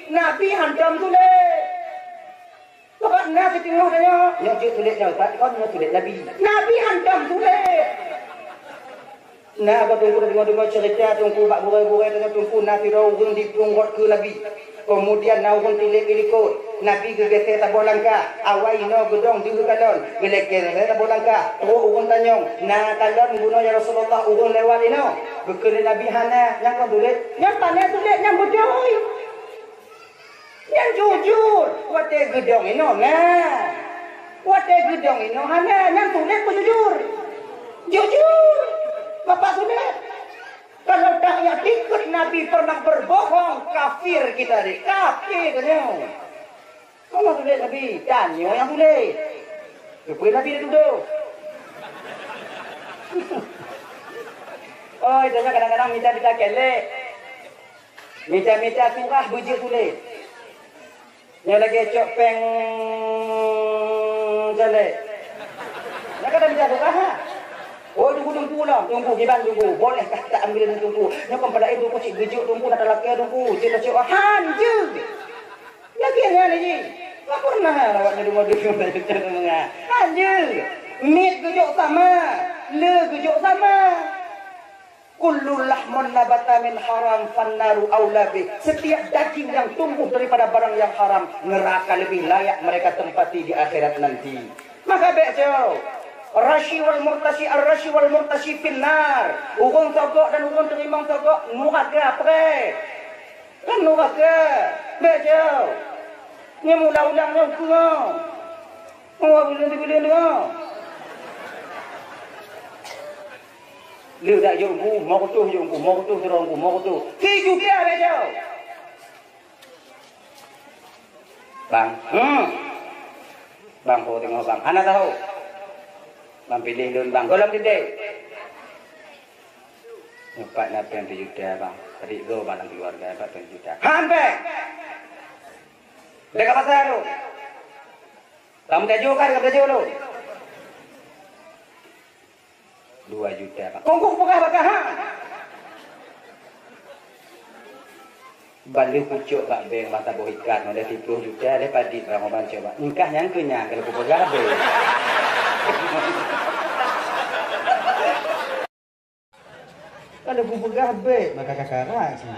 Nabi hantom tulét. Sebab na siteungoh tanyoe, nyoe jeuet tulét nyoe, kon nyoe tulét Nabi. Nabi hantom tulét. Na bak teungku deungoe-deungoe cerita teungku bak gurée-gurée tanyoe teungku na sidroe ureuëng diplueng rot keu Nabi. Keumudian na ureuëng tilék ilikot. Nabi geugeuséh saboh langkah. Awai inoe geudong deuh kalon. Geulakée saboh langkah. Trok ureuëng tanyong, "Na kalon bunoe ya Rasulullah ureuëng lewat inoe?" Geukheun lé Nabi, "Hana." Nyang kon tulét? Nyang pané tulét nyang beutôi. Nyang jujur, watée geudong inoe na. Watée geudong inoe hana, nyang tulét beujujur. Jujur, Bapak tulét. Kalau dak nyak tikot Nabi pernah berbohong, kafir kita deh, kafir tanyoe. Allah tulét Nabi, tanyoe nyang tulét. Keupeue Nabi ditudoh? Oh, itu kadang-kadang mita-mita kelek. Mita-mita surah beujeuet tulét. Nyoe lagée cok péng jalek. Nyoe ka mita surah, ha? Oh, tunggu, tunggu lah. Tunggu, kiban tunggu. Bolehkah kita ambil ni tunggu? Nyoe kon pada itu tunggu, cit beujeuet tunggu, na talakée tunggu. Cit cok han jeuet. Lagée nyan lagée. Pernah awak nyoe deungoe-deungoe, hanya miet geujok sama, le geujok sama. Kullu lahmun nabata min haram fannaru aula bih. Setiap daging yang tumbuh daripada barang yang haram, neraka lebih layak mereka tempati di akhirat nanti. Maka bék jauh. Rashi wal murtashi, ar-rashi wal murtashi finnar. Ureuëng sogok dan ureuëng teurimong sogok, neraka preh. Kan neraka. Bék jauh. Nyang ulang-ulang nyang keu. Oh, bila-bila. Le dak jok ku, mau kutuh jok ku, mau kutuh turun ku, mau kutuh. Tujuh dia dah jauh. Bang, hmm. Bang, ho tengok bang. Hana tahu. Bang pilih lun bang. Golom titik. Empat lapan juta bang. Adik go bang dalam keluarga empat lapan juta. Hampir. Dekat pasar tu. Kamu tajuk kan, kamu tajuk tu. Dua juta, Pak. Kongkong peugah bagaih, ha? Ban lheueh pucok bak bank mata boh ikat, ada tiga puluh juta, ada padik barang orang coba. Engkah nyang keu nyang kalau kupeugah bank. Kalau kupeugah bank, maka kakarak sih.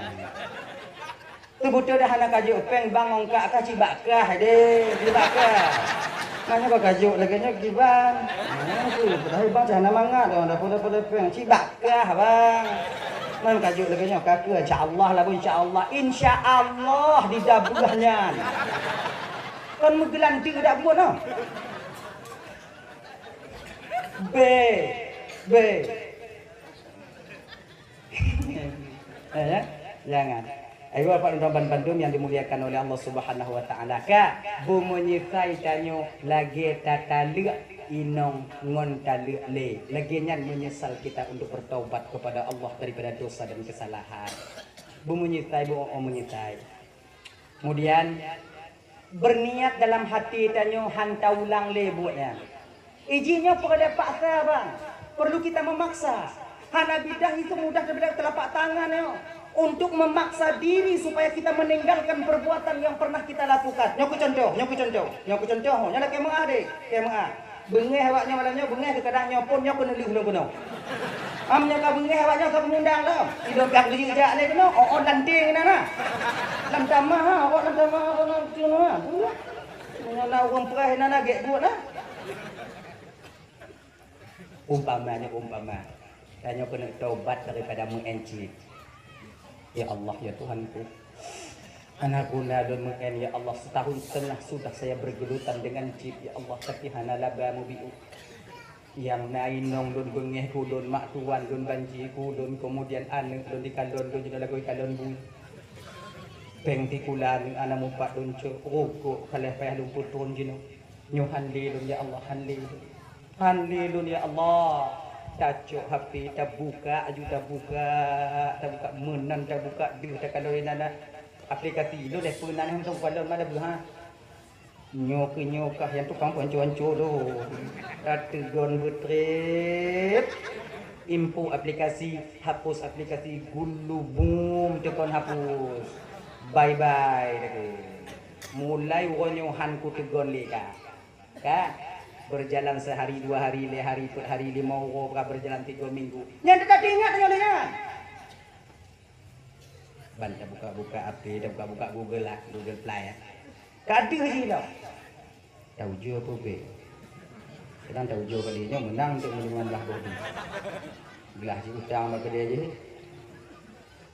Teubeutôi dah hana kajok péng bang ongkak kah cibak kah deh, cibak kah. Mana kau kajok lagèe nyoe kiban? Nah, tu, padahal bang cah hana mangat dong, dah pola-pola péng. Cibak kah bang? Man kajok lagèe nyoe kakeu, insya Allah lah, insya Allah. Insya Allah didabeuh nyan. Kan meugeulante dak buet noh. Be, be. Eh, ya? Jangan. Ayo, Bapak dan Tuan bandum yang dimuliakan oleh Allah Subhanahu wa Ta'ala. Ka, beumeunyeusai tanyoe lagèe tataleuek inong ngon taleuek lé. Lagèe nyan menyesal kita untuk bertaubat kepada Allah daripada dosa dan kesalahan. Beumeunyeusai, beu-, oh, meunyeusai. Kemudian, berniat dalam hati tanyoe han taulang lé buet nyan. Iji nyoe peureulèe paksa, bang. Perlu kita memaksa. Hana bidah itu mudah daripada telapak tangan nyoe. Untuk memaksa diri supaya kita meninggalkan perbuatan yang pernah kita lakukan. Nyoe ku contoh, nyoe ku contoh. Nyoe ku contoh, nyoe lakèe meuah deh, lakèe meuah. Beungèh awak nyoe malam nyoe, beungèh keu kadang nyoe phôn nyoe keuneulheueh lôn keunoe. Am nyoe ka beungèh awak nyoe ka meundang lom. Idong pih geujak lé keunoe, oh, oh, lanting inan na. Lam tamah ha, awak lam tamah, awak lam tamah ha. Nyoe na ureueng preh inan na gèt buet na. Umpama nyoe umpama. Tanyoe keuneuk tobat daripada meu'en cit. Ya Allah, ya Tuhanku. Hana guna lôn meu'en, ya Allah. Setahun setengah sudah saya bergelutan dengan cit, ya Allah, tapi hana laba mubiu. Nyang na inong lôn beungèh keu lôn, mak tuan lôn banci keu lôn, kemudian aneuk lôn dikalon lôn jinoe lagoe kalon bui. Péng sikula aneuk hana meupat lôn cok, rukok ka lheueh payah lôn peutrôn jinoe. Nyoe han lé lôn, ya Allah, han lé lôn. Han lé lôn, ya Allah. Tacok H P, tabuka, aju tabuka, tabuka meunan, tabuka deuh, takalon inan na aplikasi. Lôn eh peunan eh, hana takalon, mana beuh, ha? Nyoe keu nyoe kah nyang tukang panco-anco lôn. Tateugon beutrép. Info aplikasi, hapus aplikasi, gulu bum teukon hapus. Bye bye lagèe. Mulai uroe nyoe han kuteugon lé ka. Ka? Berjalan sehari, dua hari, lhèe hari, peuet hari, limong uroe, ka berjalan tiga minggu. Nyan teuka teuingat nyoe lé nyan. Ban tabuka-buka H P, tabuka-buka Google lah, Google Play lah. Ka deuh jih lom. Taujoe peubeh. Kadang taujoe kali nyoe meunang untuk meunyoe blah boh di. Blah jih utang bak keudè jih.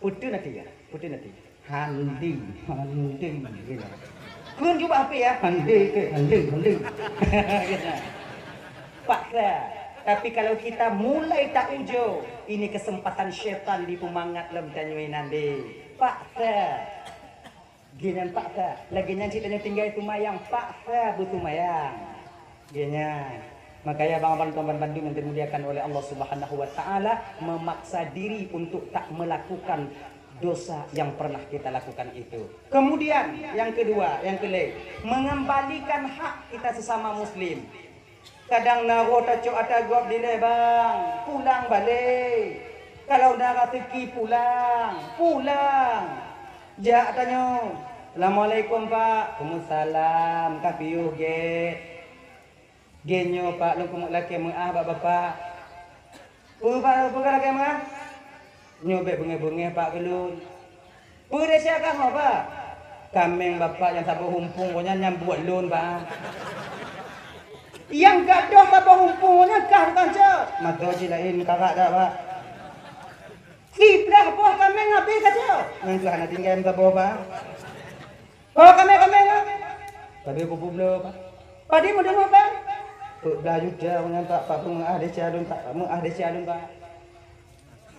Putih nanti ya, putih nanti. Handi, handi, gitu. Kun cuba H P ya, handi, handi, handi. Paksa. Tapi kalau kita mulai tak ujo, ini kesempatan syaitan dipeumangat lom tanyoe nanti. Paksa. Geuh nyan paksa. Lagèe nyan cit tanyoe tinggai seumayang, paksa beusemayang. Geuh nyan. Makanya bang-bang tuan bandum yang dimuliakan oleh Allah Subhanahu wa Ta'ala, memaksa diri untuk tak melakukan dosa yang pernah kita lakukan itu. Kemudian yang kedua, yang kelima, mengembalikan hak kita sesama muslim. Kadang na roh tacok ata gob dilèe bang, pulang balek. Kalau na raseuki pulang, pulang. Jak tanyoe. Assalamualaikum, Pak. Waalaikumsalam. Ka piôh gét. Gét nyoe, Pak, lôn keuneuk lakée meu'ah bak Bapak. Peue, Pak, peue ka lakée meu'ah? Nyoe bék beungéh-beungéh, Pak, keu lôn. Peue desya kah nyoe, Pak? Kaméng Bapak nyang saboh umpung, gobnyan nyang buet lôn, Pak. Nyang gadôh saboh umpung, gobnyan kah tukang cok. Mata jih laén karak dak, Pak. Siblah boh kaméng habéh ka cok. Nyan keuh hana tinggai meusaboh, Pak. Oh, kaméng-kaméng, Pak. Tapi kubu bloe, Pak. Padum meudeungoe, Pak? Peuet blah juta, nyan, Pak, Pak, peumeu'ah desya lôn, Pak. Meu'ah desya lôn, Pak.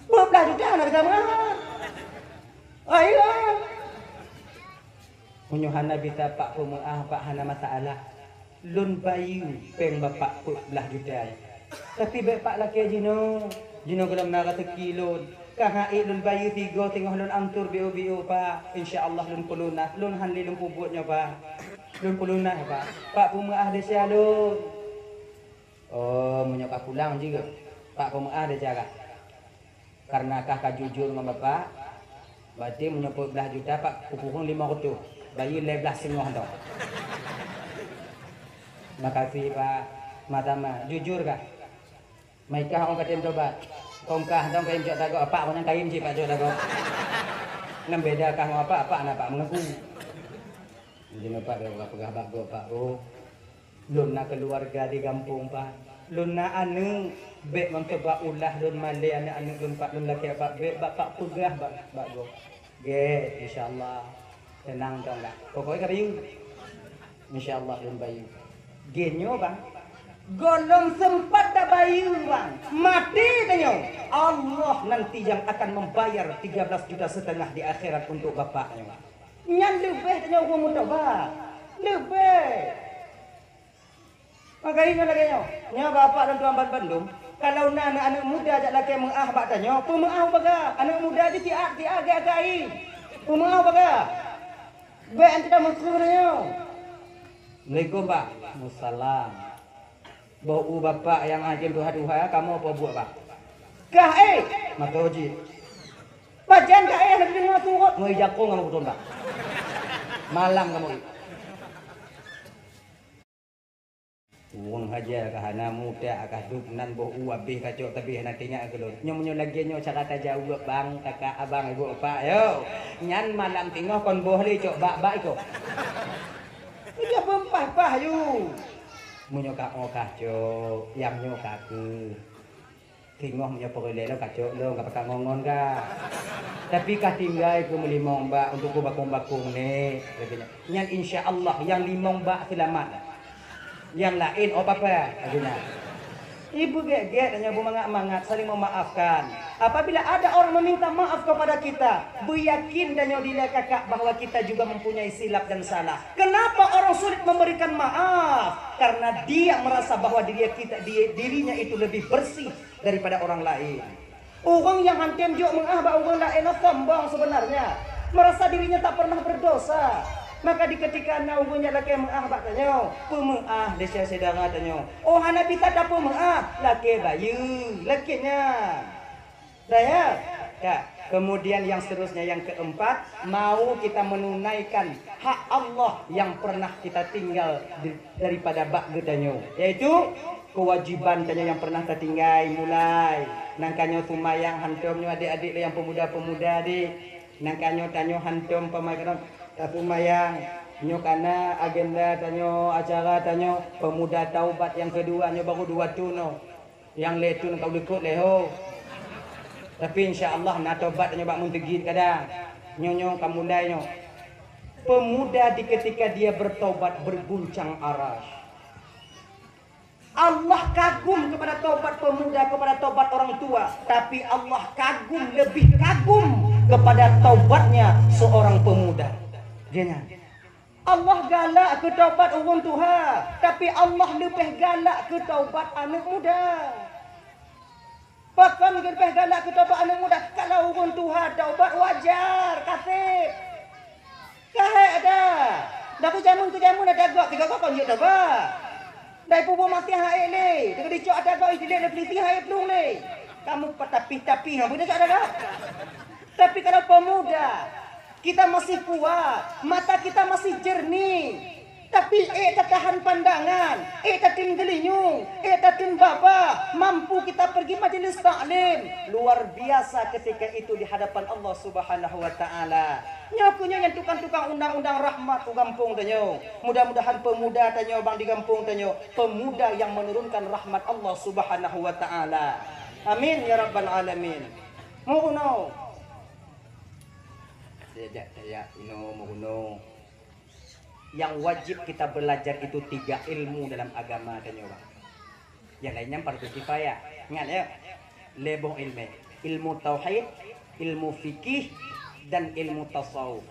Peuet blah juta hana bisa meu'ah. Ayo. Meunyoe hana bisa Pak peumeu'ah, Pak, hana masalah. Lôn bayeue péng Bapak peuet blah juta. Tapi bék Pak lakée jinoe. Jinoe gohlom na raseuki lôn. Ka han ék lôn bayeue sigoe teungoh lôn ancor biôh-biôh, Pak. Insya Allah lôn peulunas. Lôn han lé lôn peubuet nyoe, Pak. Lôn peulunas, Pak. Pak peumeu'ah desya lôn. Oh, meunyoe ka pulang jih, Pak peumeu'ah desya kah. Kareuna kah ka jujur ngon Bapak, berarti meunyoe peuet blah juta, Pak, kupuhong limong reutôh, bayeue lhèe blah singoh dong. Makasih, Pak. Sama-sama. Jujur kah? Mai kah ôn ka tem tobat? Kong kah dong kayém cok dagoe, Pak, konyang kayém cit, Pak, cok dagoe. Nyan beda kah ngon Apak, Apak na Apak mengaku. Jadi Apak dah peugah bak gob, Pak, oh. Lôn na keuluwarga di gampông, Pak. Lôn na aneuk, bék ngon teuba ulah lôn malée aneuk-aneuk lôn, Pak, lôn lakée, Pak, bék, Pak, Pak peugah bak, bak gob. Gét, insya Allah. Teunang, Kang, dak. Pokoknya ka bayeue. Insya Allah lôn bayeue. Gét nyoe, Bang. Gohlom seumpat tabayeue, Bang. Maté tanyoe. Allah nanti yang akan membayar tiga belas juta setengah di akhirat untuk Bapak nyoe. Nyan leubeh tanyoe ureueng meutobat. Leubeh. Maka ingat lagée nyoe, nyoe Bapak dan Tuan bandum, kalau na aneuk-aneuk muda jak lakée meu'ah bak tanyoe, peumeu'ah baga, aneuk muda jih siat-siat gét akai. Peumeu'ah baga. Bék anti tameukeu tanyoe. Assalamualaikum, Pak. Waalaikumsalam. Boh u Bapak nyang ajem tuha-tuha, kamoe peubuet, Pak. Kah, eh? Mata jih. Pajan kah, eh, lagée deungoe surot? Ngoi jakong kamoe beutôi, Pak. Malam kamoe. Ureueng haja ka hana muda, ka duek nan boh u abéh kacok, tapi hana teuingat keu lôn. Nyoe meunyoe lagée nyoe cara tajaweueb, bang, kakak, abang, ibu, epak, yo. Nyan malam teungoh kon boh lé cok bak-bak iko. Meunyoe beumpah-pah yu. Meunyoe ka oh kah cok, nyang nyoe ka keuh. Teungoh meunyoe peureulée lôn kacok lôn, ka pakat ngon-ngon ka. Tapi ka tinggai keu meulimong bak untuk keu bakong-bakong ni, lagée nyan. Nyan insya Allah nyang limong bak seulamat. Nyang laén oh papa, lagée nyan. Ibu gét-gét nyoe beumangat-mangat, saling memaafkan. Apabila ada orang meminta maaf kepada kita, beuyakin tanyoe dilée kakak bahwa kita juga mempunyai silap dan salah. Kenapa orang sulit memberikan maaf? Karena dia merasa bahwa diri kita, di-, dirinya itu lebih bersih daripada orang lain. Ureueng nyang han tem jok meu'ah bak ureueng laén nyoe sombong seubeunarnya, meurasa dirinya tak pernah berdosa. Maka di keutika na ureueng nyang lakée meu'ah bak tanyoe, peumeu'ah desya syedara tanyoe. Oh hana bisa tapeumeu'ah, lakée bayeue, lakée nyan. Daya, ya. Kemudian yang seterusnya, yang keempat, mau kita menunaikan hak Allah yang pernah kita tinggal di, daripada bak geutanyoe, yaitu kewajiban tanyoe nyang pernah tatinggai mulai. Nangka nyoe seumayang hantom nyoe adék-adék lé nyang peumuda-peumuda deh. Nangka nyoe tanyoe hantom peumayang taseumayang. Nyoe kana agenda tanyoe, acara tanyoe peumuda taubat nyang keudua nyoe baru dua thon nyoe. Nyang lhèe thon ka likot lé ho. Tapi insya Allah na tobat nyoe bak meunteugi kadang. Nyoe nyoe ka mulai nyoe. Pemuda di ketika dia bertobat berguncang aras. Allah kagum kepada tobat pemuda, kepada tobat orang tua, tapi Allah kagum, lebih kagum kepada tobatnya seorang pemuda. Dia nyan. Allah galak keu tobat ureueng tuha, tapi Allah leubeh galak keu tobat aneuk muda. Pakon leubeh galak keu tobat aneuk muda? Kalau ureueng tuha tobat wajar, kaseb. Kahé ada. Dah keu jameun, keu jameun ada gok, tiga gok kon jeuet tobat. Dai pubuh maté hai lé, teuka dicok ada gok, idilek lé peliti hai plueng lé. Kamu patapih-tapih, ha, beuna cok ada gok. Tapi kalau pemuda, Kita masih kuat, mata kita masih jernih. Tapi ék tatahan pandangan, ék tatem geulinyueng, ék tatem babah, mampu kita pergi majelis taklim. Luar biasa ketika itu di hadapan Allah Subhanahu wa Ta'ala. Nyoe keuh nyoe nyang tukang-tukang undang-undang rahmat u gampông tanyoe. Mudah-mudahan pemuda tanyoe bang di gampông tanyoe, pemuda yang menurunkan rahmat Allah Subhanahu wa Ta'ala. Amin ya rabbal alamin. Meurunoe. Tajak, tajak, inoe meurunoe. Yang wajib kita belajar itu tiga ilmu dalam agama tanyoe, bang. Yang lainnya fardu kifayah. Ingat ya. Lhèe boh ilmu. Ilmu tauhid, ilmu fikih, dan ilmu tasawuf.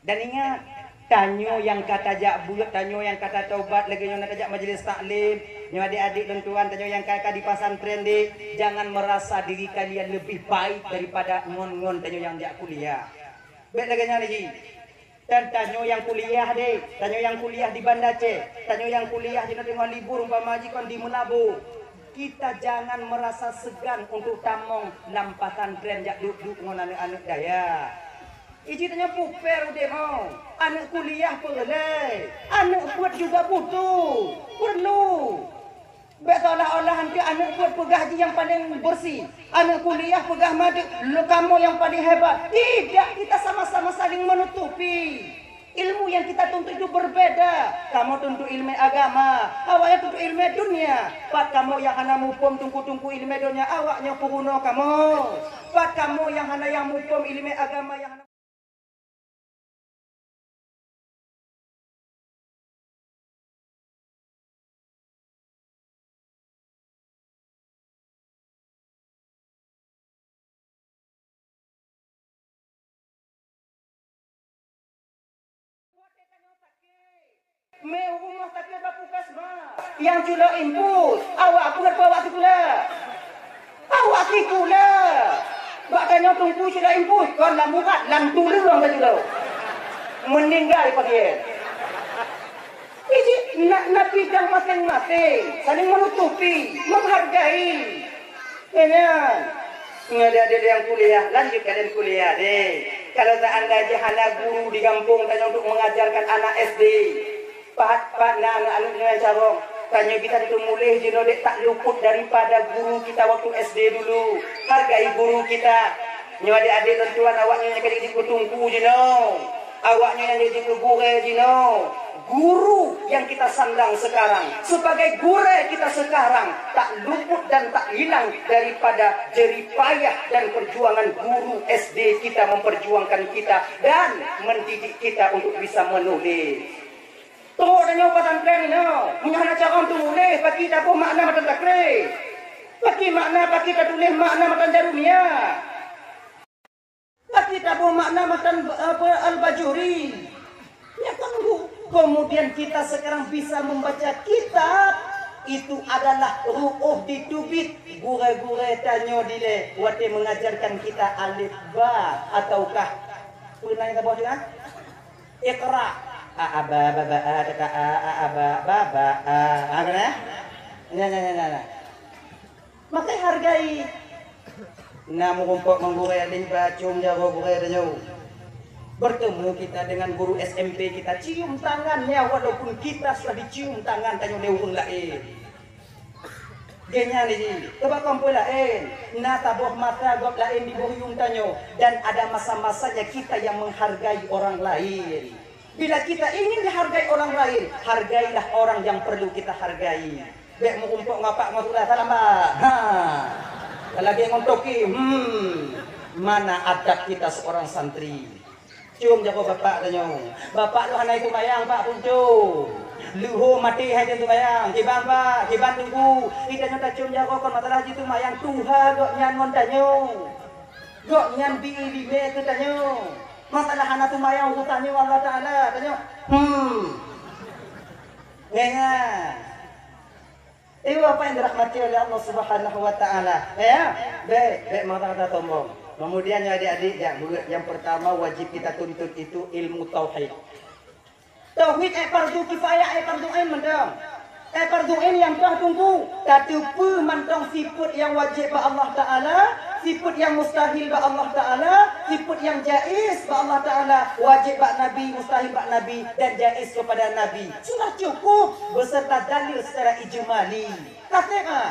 Dan ingat, tanyoe nyang ka tajak beuet, tanyoe nyang ka tatobat, lagèe nyoe na tajak majelis taklim, nyoe adik-adik lôn tuan, tanyoe nyang ka, ka di pesantren deh, jangan merasa diri kalian lebih baik daripada ngon-ngon tanyoe nyang jak kuliah. Bèk lagèe nyan lagi. Dan tanyoe nyang kuliah deh, tanyoe nyang kuliah di Banda Aceh, tanyoe nyang kuliah di teungoh libur umpama jih kon di Meulaboh. Kita jangan merasa segan untuk tamong lam pesantren jak duek-duek ngon aneuk-aneuk dayah. Iji tanyoe puper udép nyoe. Aneuk kuliah peureulèe, aneuk beuet juga butuh, perlu. Bèk seolah-olah nanti aneuk beuet peugah jih nyang paleng beureusi, aneuk kuliah peugah madeuek, lo kamoe nyang paleng hebat. Tidak, kita sama-sama saling menutupi. Ilmu yang kita tuntut itu berbeda. Kamoe tuntut ilmu agama, awaknyan tuntut ilmu dunia. Pat kamoe nyang hana muphom teungku-teungku ilmu dunia, awaknyan peurunoe kamoe. Pat kamoe nyang hana nyang muphom ilmu agama nyang hana Meurumoh sakét bak puskesmas. Nyang culok infus, awak peuet peue awak sikula? Awak sikula. Bak tanyoe teungku culok infus, kon lam urat, lam tuleueng taculok. Meninggal pasien. Jadi, na, na bidang masing-masing, saling menutupi, menghargai. Nyan, nyoe adik-adik nyang kuliah, lanjut kalian kuliah deh. Kalau seandainya hana guru di gampông tanyoe untuk mengajarkan anak S D, pat, pat na aneuk-aneuk nyoe carông, tanyoe bisa teumuléh jinoe dek tak luput daripada guru kita waktu S D dulu. Hargai guru kita. Nyoe adik-adik lôn tuan, awaknyan nyang ka jadi teungku jinoe. Awaknyan nyang jadi gurèe jinoe. Guru yang kita sandang sekarang, sebagai gurèe kita sekarang, tak luput dan tak hilang daripada jerih payah dan perjuangan guru S D kita memperjuangkan kita dan mendidik kita untuk bisa menulis. Trok tanyoe pesantren inoe, meunyoe hana carông teumuléh, pakri taboh makna matan takré. Pakri makna, pakri tatuléh makna matan Jarumiyah. Tapi taboh makna matan, apa, Al-Bajuri. Ya kan, Bu? Kemudian kita sekarang bisa membaca kitab, itu adalah ru'uh di tubit gurèe-gurèe tanyoe dilèe watèe mengajarkan kita alif ba ataukah peue nan taboh tu, ha? Iqra. A, a, ba, ba, ba, a, ta, ta, a, a, a, ba, ba, ba, a. Ha, kan, eh? Nah, nah, nah, nah, nah. Maka hargai. Na meurumpok ngon gurèe alim, bacong jaroe gurèe tanyoe. Bertemu kita dengan guru S M P kita, cium tangannya walaupun kita sudah dicium tangan tanyoe lé ureueng laén. Geuhnyan jih, coba kampung laén, na taboh mata gob laén di boh yuem tanyoe, dan ada masa-masanya kita yang menghargai orang lain. Bila kita ingin dihargai orang lain, hargailah orang yang perlu kita hargai. Bèk meurumpok ngon pak ngon sula salam, Pak. Ha. Lagèe ngon toke, hmm. Mana adab kita seorang santri? Cium jaroe bapak tanyoe. Bapak lôn hana jiseumayang, Pak, punco. Leuho maté hai jiseumayang. Kiban, Pak, kiban teungku. Ita nyoe tacium jaroe kon masalah jiseumayang, tuha gobnyan ngon tanyoe. Gobnyan bi ileumèe keu tanyoe. Masalah hana seumayang urusan nyoe Allah Taala, tanyoe. Hmm. Nyan. Ibu bapak yang dirahmati oleh Allah Subhanahu wa Taala, ya. Bèk, bèk marah dan sombong. Kemudian ya adik-adik, yang, yang pertama wajib kita tuntut itu ilmu tauhid. Tauhid, eh, fardu kifayah, eh, fardu ain mantong. Eh, fardu ain nyang toh teungku, tateupeue mantong sifeut nyang wajéb bak Allah Taala, Sifat nyang mustahil bak Allah Taala, sifat nyang jaiz bak Allah Taala, wajéb bak Nabi, mustahil bak Nabi, dan jaiz kepada Nabi. Sudah cukup beserta dalil secara ijmali. Ka sép, ha?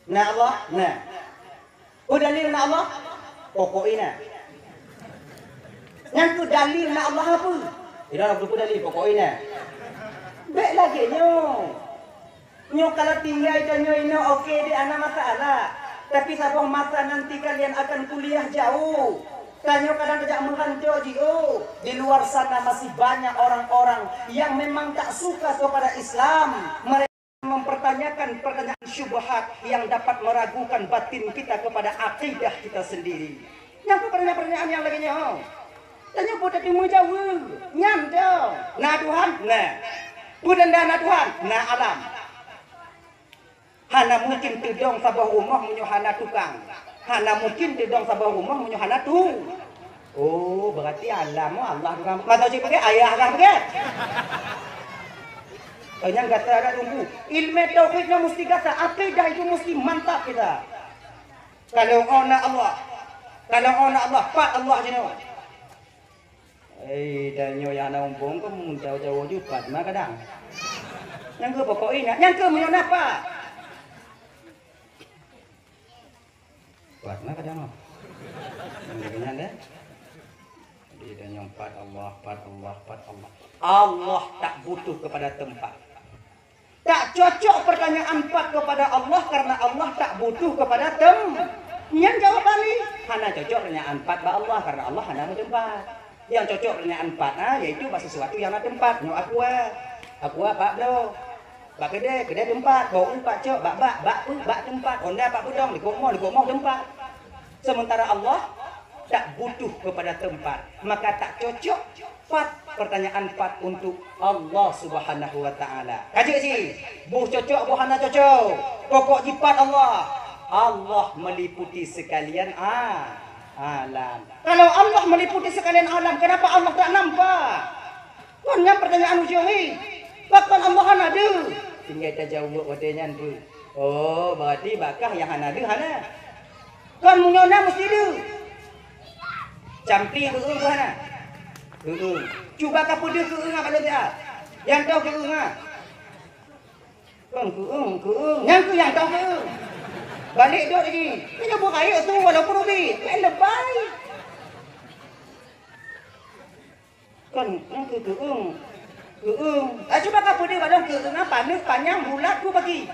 Na Allah? Na. Peue dalil na Allah? Pokok na. Nyang keu dalil na Allah apa? Tidak ada peue dalil, pokok na. Bèk lagèe nyoe. Nyoe kalau tinggai tanyoe inoe oke deh, hana masalah. Tapi saboh masa nanti kalian akan kuliah jauh. Tanyoe kadang tajak meuranto jiôh. Di luar sana masih banyak orang-orang yang memang tak suka kepada Islam. Mereka mempertanyakan pertanyaan syubhat yang dapat meragukan batin kita kepada akidah kita sendiri. Nyang keu pertanyaan-pertanyaan nyang lagèe nyoe. Tanyoe peue tateumé jaweueb? Nyan dong. Na Tuhan? Na. Peue tanda na Tuhan? Na alam. Hana mungkin teudong saboh rumoh meunyoe hana tukang. Hana mungkin teudong saboh rumoh meunyoe hana tu. Oh, berarti alam, oh, Allah tukang. Masa cit pakai ayah kah pakai? Oh, nyang gata ada tunggu. Ilmu tauhid nyoe mesti gata, akidah itu mesti mantap kita. Kalau oh na Allah, kalau oh na Allah, pat Allah jinoe. Eh, dan nyoe nyang na umpung keu mun jauh-jauh jupat mah kadang. Nyang keu pokok ingat, nyang keu meunyoe napa? Pat mah kadang. Nyang keu nyan deh. Jadi dan nyang pat Allah, pat Allah, pat Allah. Allah tak butuh kepada tempat. Tak cocok pertanyaan pat kepada Allah karena Allah tak butuh kepada tem-, nyan jawab balik. Hana cocok pertanyaan pat bak Allah karena Allah hana meuteumpat. Yang cocok pertanyaan pat, ha, yaitu bak sesuatu yang na teumpat. Nyoe aqua. Aqua pat bloe. Bak keudè, keudè teumpat. Bak u pat cok, bak bak, bak peue, bak teumpat. Honda pat peudong, likot moh, likot moh teumpat. Sementara Allah tak butuh kepada tempat, maka tak cocok pat, pertanyaan pat untuk Allah Subhanahu wa Taala. Ka jeuet cit, boh cocok, boh hana cocok, pokok jipat Allah. Allah meliputi sekalian a-, alam. Kalau Allah meliputi sekalian alam, kenapa Allah tak nampak? Kon nyan pertanyaan ujong, hi. Pakon Allah hana deuh? Tinggai tajaweueb watèe nyan peue? Oh, berarti bak kah nyang hana deuh hana. Kon meunyoe na meusti deuh. Campli keu-eu hana? Keu-eu. Cuba kapeudeuh keu-eu ngon balon siat. Nyang toh keu-eu ngon. Kon keu-eu, keu-eu. Nyang keu nyang toh keu-eu. Balek dot lagi. Nyoe beukayeuk su walaupun ubit. Main lebai. Kon, nyan keu keueung. Keueung. Ah, cuba kapeudeuh bak lôn keueung nyan paneuk, panyang, bulat, ku bagi.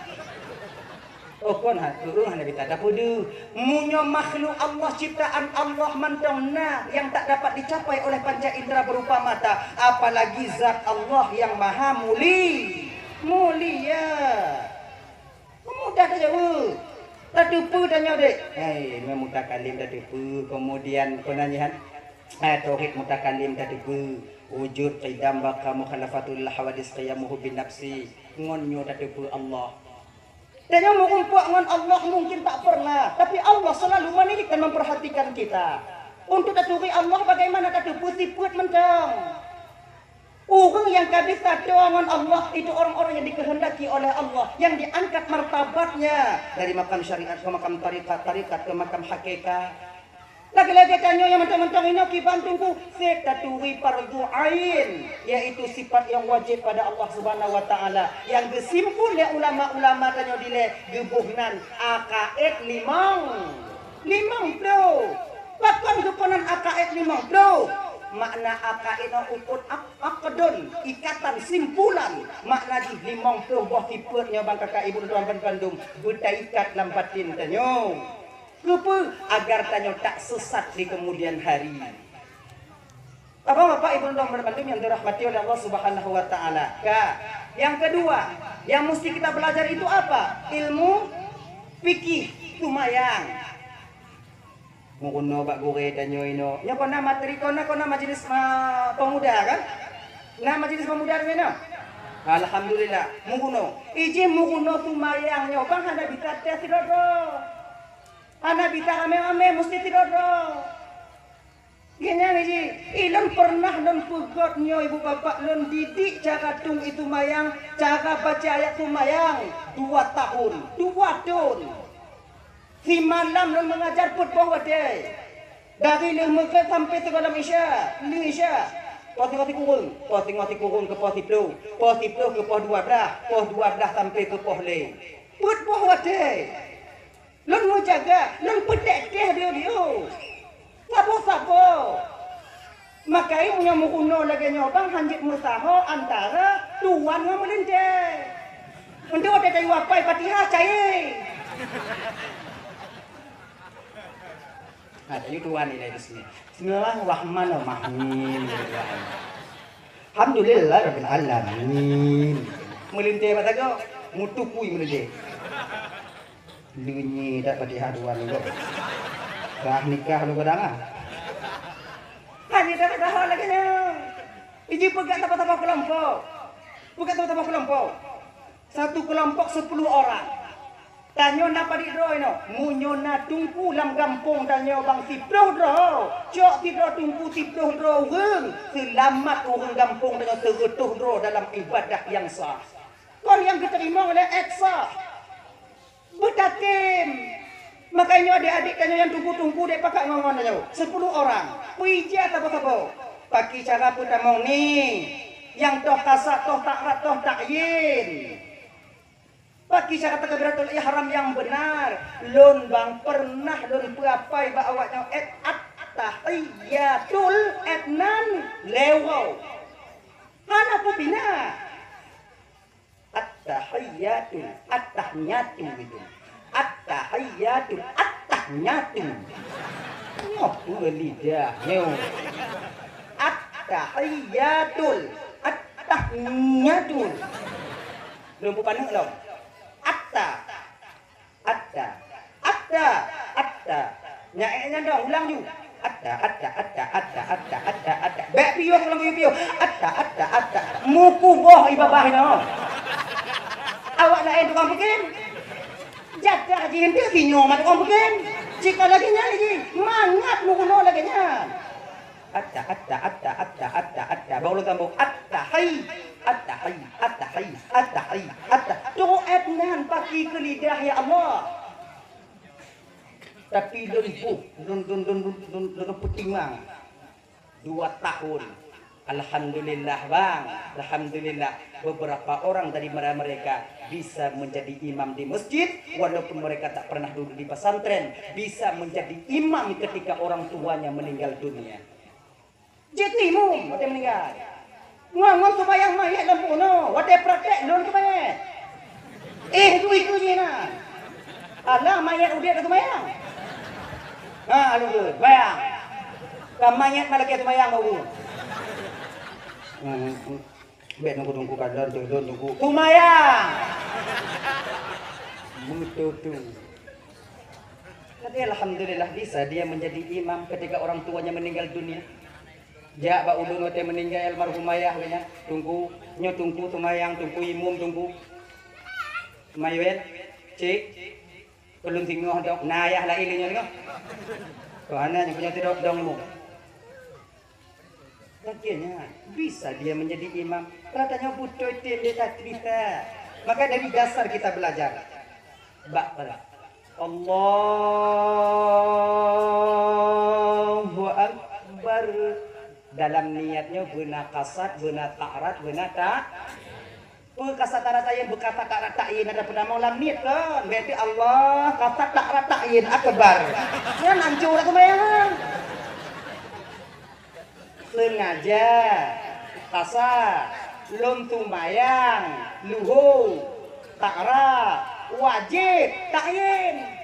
Oh, kon ha, keueung hana bita tapeudeuh. Meunyoe makhluk Allah, ciptaan Allah mantong na yang tak dapat dicapai oleh panca indera berupa mata, apalagi zat Allah yang maha muli-, mulia. Mudah tajaweueb. Tateupeue tanyoe dek. Hai, meutakhalim tateupeue, kemudian peue nan nyan? Eh, tauhid mutakhalim tateupeue. Wujud, qidam, baqa, mukhalafatul hawadis, qiyamuhu bin nafsi. Ngon nyoe tateupeue Allah. Tanyoe meurumpok ngon Allah mungkin tak pernah, tapi Allah selalu menilik dan memperhatikan kita. Untuk taturi Allah bagaimana tateupeue sifeut mantong. Ureuëng nyang ka disato ngon Allah itu orang-orang yang dikehendaki oleh Allah, yang diangkat martabatnya dari makam syariat ke makam tarekat, tarekat ke makam hakikat. Lagèe-lagèe tanyoe nyang mantong-mantong inoe kiban teungku, sép taturi fardhu ain, yaitu sifat yang wajib pada Allah Subhanahu wa Taala, yang geusimpul lé ulama-ulama tanyoe dilèe geuboh nan akaid limong, limong ploh. Pakon geupeunan akaid limong ploh? Makna akaid nyoe ukut ak-, akdun, ikatan, simpulan. Makna jih limong ploh boh sifeut nyoe bang kaka ibu tuan ban bandum beutaikat lam batin tanyoe. Keupeue? Agar tanyoe tak sesat di kemudian hari. Bapak-bapak, ibu tuan ban bandum yang dirahmati oleh Allah Subhanahu wa Taala. Ka. Yang kedua, yang mesti kita belajar itu apa? Ilmu fikih, tumayang. Meurunoe bak gurèe tanyoe inoe. Nyoe kon na materi, kon na, kon na majelis ma-, pemuda kan? Na majelis pemuda di mana? Alhamdulillah, meurunoe. Ijih meurunoe tumayang nyoe bang hana bisa teuh sidroe-droe. Hana bisa ramé-ramé, mesti sidroe-droe. Nyan ijih, ilôn pernah lôn peugöt nyoe ibu bapak lôn didik cara tung itu mayang, cara baca ayat tumayang dua tahun, dua thon. Simalam lôn mengajar peuet boh watèe. Dari lheueh meugreb sampai sigohlom Isya, lheueh Isya. Poh singoh sikureueng, poh singoh sikureueng keu poh siplôh, poh siplôh keu poh dua blah, poh dua blah sampai keu poh lhèe. Peuet boh watèe. Lôn meujaga, lôn peutek-tek dieu-dieu. Saboh-saboh. Makajih meunyoe meurunoe lagèe nyoe bang, hanjeuet meusaho antara tuan ngon meulintèe. Untuk watèe tayue apai Fatihah, cayée. Nah, tayue tuan ilèe di sini. Bismillahirrahmanirrahim. Alhamdulillahirabbilalamin. Meulintèe bak sagoe, meutukui meulintèe. Leunye that Fatihah dua nyoe. Kah nikah lôn kadang ah. Hana dah dah lagèe nyoe. Iji peugah saboh-saboh keulompok. Peugah saboh-saboh keulompok. Satu keulompok sepuluh orang. Tanyoe na padit droe nyoe. Meunyoe na teungku lam gampông tanyoe bang siplôh droe, cok sidroe teungku siplôh droe ureueng, seulamat ureueng gampông tanyoe seureutôh droe dalam ibadah nyang sah. Kon nyang geuteurimong lé ék sah. Beutatem. Makajih nyoe adék-adék tanyoe nyang teungku-teungku dek pakat ngon-ngon tanyoe. Sepuluh orang. Peue ija saboh-saboh. Pakri cara peutamong ni. Nyang toh kasad, toh ta'rad, toh ta'yin. Pakri cara takbiratul ihram nyang beunar. Lôn bang peureunah lôn peuapai bak awak nyoe, èt at-tahiyyatul, èt nan lewat. Hana peubina. At-tahiyyatul, at-tahiyyatu gitu. At-tahiyyatul, at-tahiyyatu. Nyoe peue lidah nyoe. At-tahiyyatul, at-tahiyyatu. Lôn peupaneuk lom. Atta. Atta. Atta. Atta. Nyan ék nyan dong, ulang ju. Atta, atta, atta, atta, atta, atta, atta. Bèk piôh lam piôh-piôh. Atta, atta, atta. Meukuboh ié babah nyoe. Awak laén tukang peuken. Jadah jih eunteuk, sinyoe mat tukang peuken. Cit ka lagèe nyan jih. Mangat meurunoe lagèe nyan. Atta, atta, atta, atta, atta, atta. Baru lôn sambung. Atta hai. Atta hai. Atta hai. Atta hai. Atta. Doa nyan pakri keu lidah, ya Allah. Tapi lôn buh, lôn, lôn, lôn peutimang. Dua tahun. Alhamdulillah, bang. Alhamdulillah. Beberapa orang dari mereka bisa menjadi imam di masjid, walaupun mereka tak pernah duduk di pesantren, bisa menjadi imam ketika orang tuanya meninggal dunia. Jeuet imum watèe meuninggai. Ngon, ngon seumayang manyét lam bunoe, watèe praktek lôn seumayang. Eh, itu, itu jih na. Alah, manyét udép dah seumayang. Ha, alu tu, seumayang. Ka manyét malah lagèe seumayang baru. Hmm, hmm. Bèk nunggu-nunggu ka lôn, lôn nunggu. Seumayang. Beutôi tu. Tapi alhamdulillah bisa dia menjadi imam ketika orang tuanya meninggal dunia. Jak bak ulôn watèe meuninggai almarhum ayah geuh nyan, Teungku, nyoe Teungku seumayang, Teungku imum, Teungku. Mayuel, cik, keu lôn singoh dong, na ayah laén lé nyoe singoh. Keu hana nyoe, nyoe sidroe dong imum. Lagèe nyan, bisa dia menjadi imam. Kalau tanyoe beutôi tem dia tak bisa. Maka dari dasar kita belajar. Bak Allahu Akbar. Dalam niat nyoe beuna kasad, beuna ta'rad, beuna ta-, peue kasad ta'rad ta'yin, beukasad ta'rad ta'yin ada peutamong lam niet kan? Berarti Allah kasad ta'rad ta'yin akbar. Nyan hancô dah seumayang. Seungaja, kasad, lôn seumayang, luho, ta'rad, wajéb, ta'yin.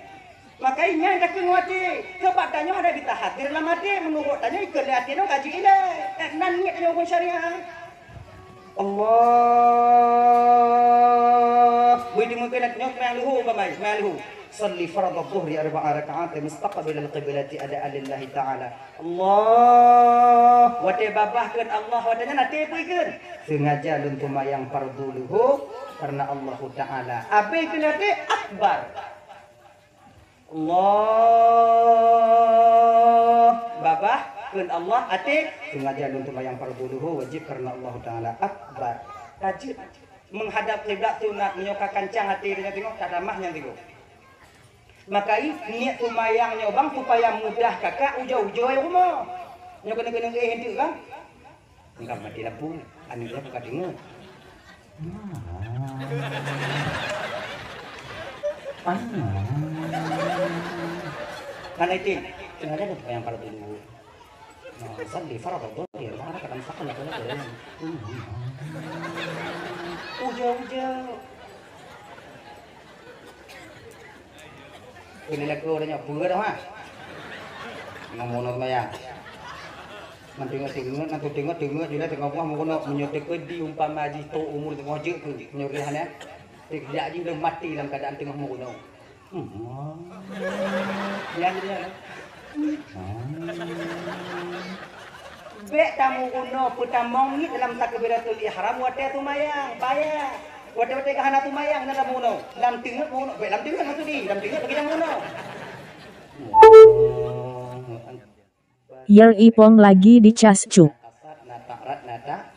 Maka nyan takheun watèe, sabab tanyoe hana jitahadér lam até, meunurot tanyoe ikheun lé até nyoe ka jeuet ilèe. Eh, nan niet tanyoe huköm syariat. Allah. Beuteumeukeun nyoe seumayang luho, umpama seumayang luho. Shalli fardhadh dhuhri arba'a raka'atin mustaqbilal qiblati adaan lillahi ta'ala. Allah. Watèe babah kheun Allah, watèe nyan até peue ikheun? Seungaja lôn seumayang fardhu luho karena Allahu Ta'ala. Abéh kheun até akbar. Allah, babah kheun Allah, até seungaja lôn seumayang fardhu luho wajéb karena Allahu Ta'ala, akbar. Ka jeuet. Meuhadab kiblat sunat, meunyoe ka kancang até nyoe teungoh, ka tamah nyan teungoh. Maka i, niet seumayang nyoe bang supaya mudah kakak ujoe-ujoe rumoh. Nyoe keuneuk-keuneuk eh enteuk kan? Engkau mati lampu, aneuk nyoe buka teungoh. Kan itu, sengaja ada yang pada dulu. Nah, sandi farad dhuhr, ya, mana kadang sakal itu. Ujoe-ujoe. Keuneuk lakoe uroe nyoe peue dah, ha? Ngon meunoe seumayang. Ngon teungoh-teungoh, ngon teungoh-teungoh, jula teungoh buah meunoe, meunyoe teukeudi umpama jih tok umur teungoh jeuet keu, meunyoe riah nyan. Teukeudi jih lom maté lam keuadaan teungoh meunoe. Hmm. Nyan dia. Hmm. Bèk tameugunoe peutamong niet dalam takbiratul ihram watèe seumayang, bahaya. Watèe-watèe ka hana seumayang na tameugunoe. Lam teungeut meugunoe, bèk lam teungeut maksud jih, lam teungeut bagi tameugunoe. Allahu Akbar. Yer Ipong lagi dicas cuk. Asar na ta'rad na ta-,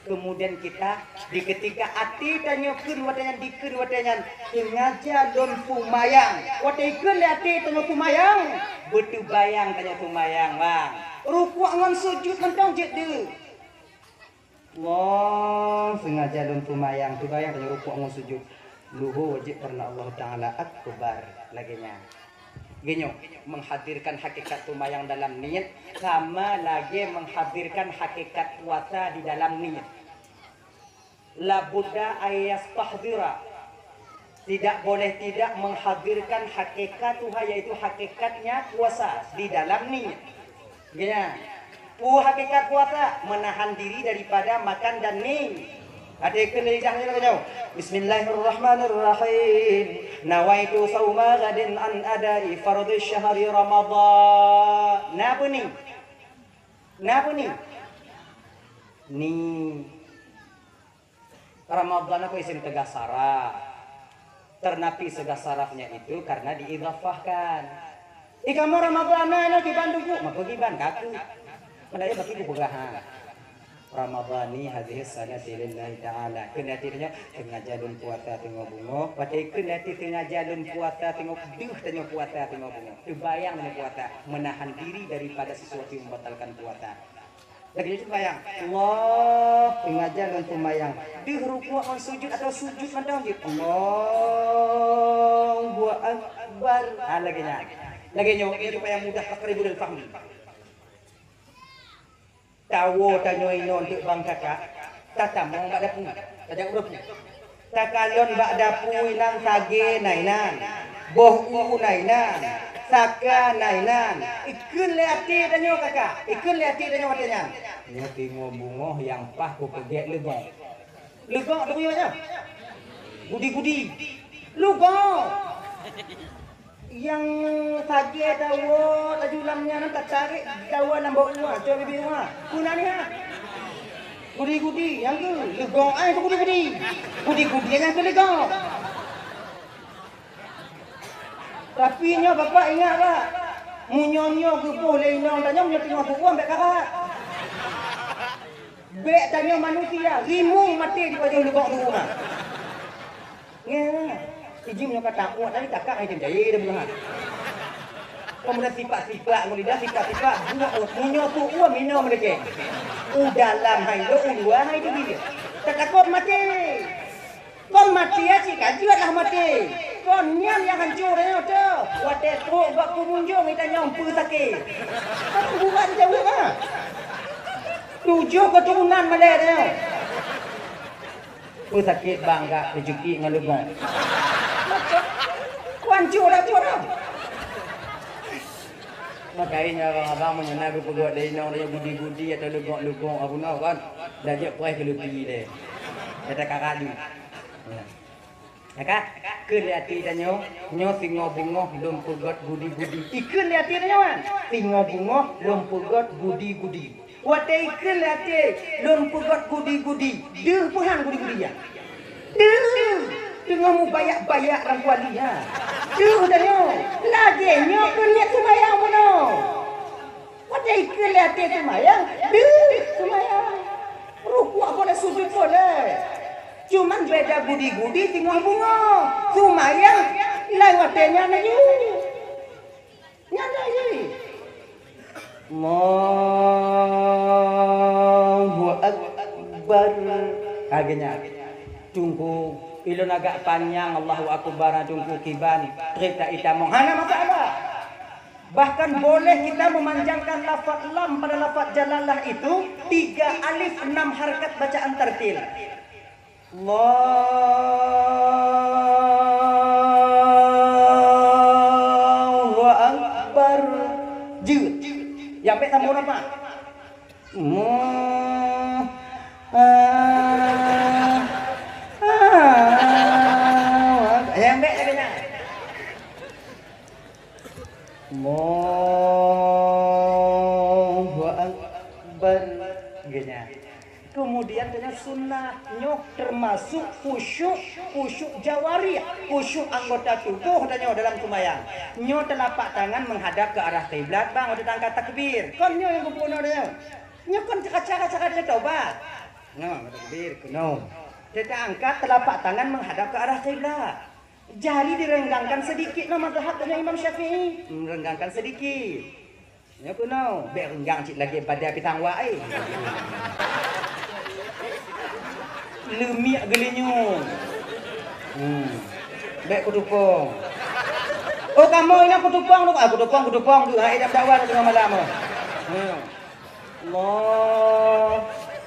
Kemudian kita di ketika até tanyoe kheun watèe nyan, dikheun watèe nyan, sengaja lôn seumayang. Watèe kheun lé até tanyoe seumayang, beuteubayang tanyoe seumayang, bang. Rukuk ngon sujud mantong jeuet deuh. Allah, sengaja lôn seumayang, teubayang tanyoe rukuk ngon sujud. Luhô wajéb karena Allah Taala akbar. Lagèe nyan. Geunyok, menghadirkan hakikat seumayang dalam niet sama lagèe menghadirkan hakikat puasa di dalam niet. Labudda ayyastahdira. Tidak boleh tidak menghadirkan hakikatuha, yaitu hakikatnya puasa di dalam niet. Geunyok. Peue hakikat puasa? Menahan diri daripada makan dan mi-, até kheun lé lidah nyoe lagèe nyoe. Bismillahirrahmanirrahim. Nawaitu shauma ghadin an adai fardhi syahri Ramadhan. Na peue ni? Na peue ni? Ni. Ramadhan aku isim teugah saraf. Ternapi seugah sarafnya itu karena diidhafahkan. Ih, kamoe Ramadhan na, na kiban duku, maka kiban kaku. Padahai bagi kupeugah, ha. Ramadhani hadhihi sanati lillahi ta'ala. Kheun lé até tanyoe, sengaja lôn puasa teungoh beungoh. Watèe kheun lé até sengaja lôn puasa teungoh, deuh tanyoe puasa teungoh beungoh. Teubayang tanyoe puasa, menahan diri daripada sesuatu yang membatalkan puasa. Lagèe nyan seumayang. Allah, sengaja lôn seumayang. Deuh rukuk ngon sujud atau sujud mantong jeuet. Allahu Akbar. Ha, lagèe nyan. Lagèe nyoe, nyoe supaya mudah taqribul fahmi. Tawoe tanyoe inoe teuk bang kakak. Tatamong bak dapu. Tajak ureueng. Takalon bak dapu inan sagée na inan, boh u na inan, saka na inan. Ikheun lé até tanyoe kaka, ikheun lé até tanyoe watée nyan. Nyoe teungoh beungoh nyang paih kupeugét leugok. Leugok teuh nyoe nyan. Gudi-gudi. Leugok. Nyang sagée dawa laju lam nyan tatarek dawa lam bak uwa, cok bibie uwa. Peue na nyan? Gudi-gudi, nyang keuh leugok ai keu gudi-gudi. Gudi-gudi nyang keuh leugok. Tapi nyoe bapak ingat bak, meunyoe nyoe geuboh lé inong tanyoe, meunyoe teungoh seuuem bék karat. Bék tanyoe manusia, rimueng maté dipajoh leugok di rumoh. Nyan, ijim nyoe ka tamuat tadi takak hai jeuem jayé dah beuneuhan. Pemuda sipak-sipak ngon lidah sipak-sipak buak meunyoe peuet uem inong meudekeng. U dalam hai lôn, u luwa hai teubiet. Tatakot maté. Kon maté cit ka jeuet lah maté. Kon nyan nyang hanco tanyoe teuh. Watée trok bak pengunjung ita nyong peue sakét. Kan bukan jaweueb ah. Tujoh keuturunan malée tanyoe. Peue sakét bang gak teucukik ngon leubong. Hanco dah tu dah. Makajih nyoe abang-abang meunyoe na geupeugah lé inong lé gudi-gudi atau leubong-leubong apa na kan. Dah jeuet poh keu leupi deh. Kata ka ralu. Maka, kheun lé até tanyoe, nyoe singoh beungoh lôn peugét gudi-gudi. Ikheun lé até tanyoe, singoh beungoh lôn peugét gudi-gudi. Watée ikheun lé até lôn peugét gudi-gudi, deuh peuhan gudi-gudi nyan. Deuh teungoh mubayak-bayak lam kuali nyan. Deuh tanyoe, lagée nyoe keuh niet seumayang bunoe. Watée ikheun lé até seumayang, deuh seumayang. Rukuk boleh, sujud boleh. Cuman beda gudi-gudi teungoh beungoh. Seumayang Ilai watée nyan laju. Nyan laju. Allahu Akbar. Lagée nyan. Teungku, ilôn agak panyang Allahu Akbar, teungku kiban, trép ta itamong. Hana masalah. Bahkan boleh kita memanjangkan lafaz lam pada lafaz jalalah itu tiga alif enam harkat bacaan tartil. Allahu Akbar. Jeuet. Nyang bék sambung apa? Mu-, ah, ah, nyang bék lagée nyan. Allahu Akbar. Geunya. Kemudian dengan sunnah nyoh termasuk khusyuk, khusyuk jawarih, khusyuk anggota tubuh dan nyoh dalam sembahyang. Nyoh telapak tangan menghadap ke arah kiblat, bang, udah tangka takbir. Kon nyoh yang geupunoe nyoh. Nyoh kon cara-cara dia tobat. Nyoh takbir keunoe. Kita angkat telapak tangan menghadap ke arah kiblat. Jari direnggangkan sedikit, nah, mazhab Imam Syafi'i. Merenggangkan sedikit. Ya, keunoe. Bék renggang cit lagée pada pisang wak, eh. Leumiek geulinyueng. Hmm. Bék kutupong. Oh, kamoe inong kutupong tu. Ah, kutupong, kutupong tu. Hai, dah dakwa tu tengah malam, oh. Hmm. Allah,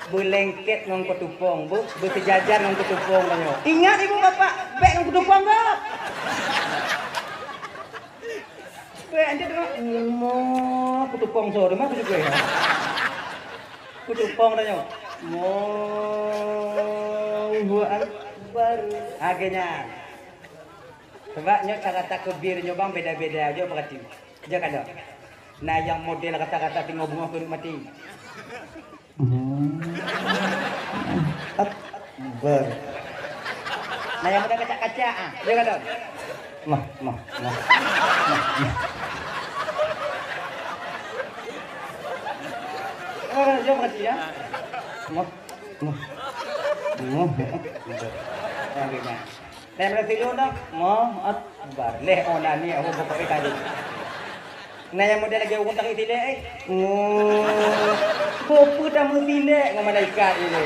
beulengket ngon kutupong, bu, beusijajar ngon kutupong tanyoe. Ingat ibu bapak, bék ngon kutupong, bu. Bék, ente tengok, Allah, kutupong so, di mana kutupong? Kutupong tanyoe. Allahu Akbar. Lagée nyan. Sebab nyoe cara takbir nyoe bang beda-beda, jom perhati. Jom kalon. Na nyang model rata-rata teungoh beungoh keuneuk maté. Hmm. Akbar. Na nyang model kacak-kacak, ah. Jom kalon. Mah, mah, mah. Mah, mah. Jom perhati, ya. Mah, mah. Mah, mah. Nah, memang. Nah, berarti lu dah, Allahu Akbar. Leh, oh, nani, aku bapak tadi. Nah, nyang model lagée ureuëng tarik silek, eh. Oh, peue tameusilek ngon malaikat ini.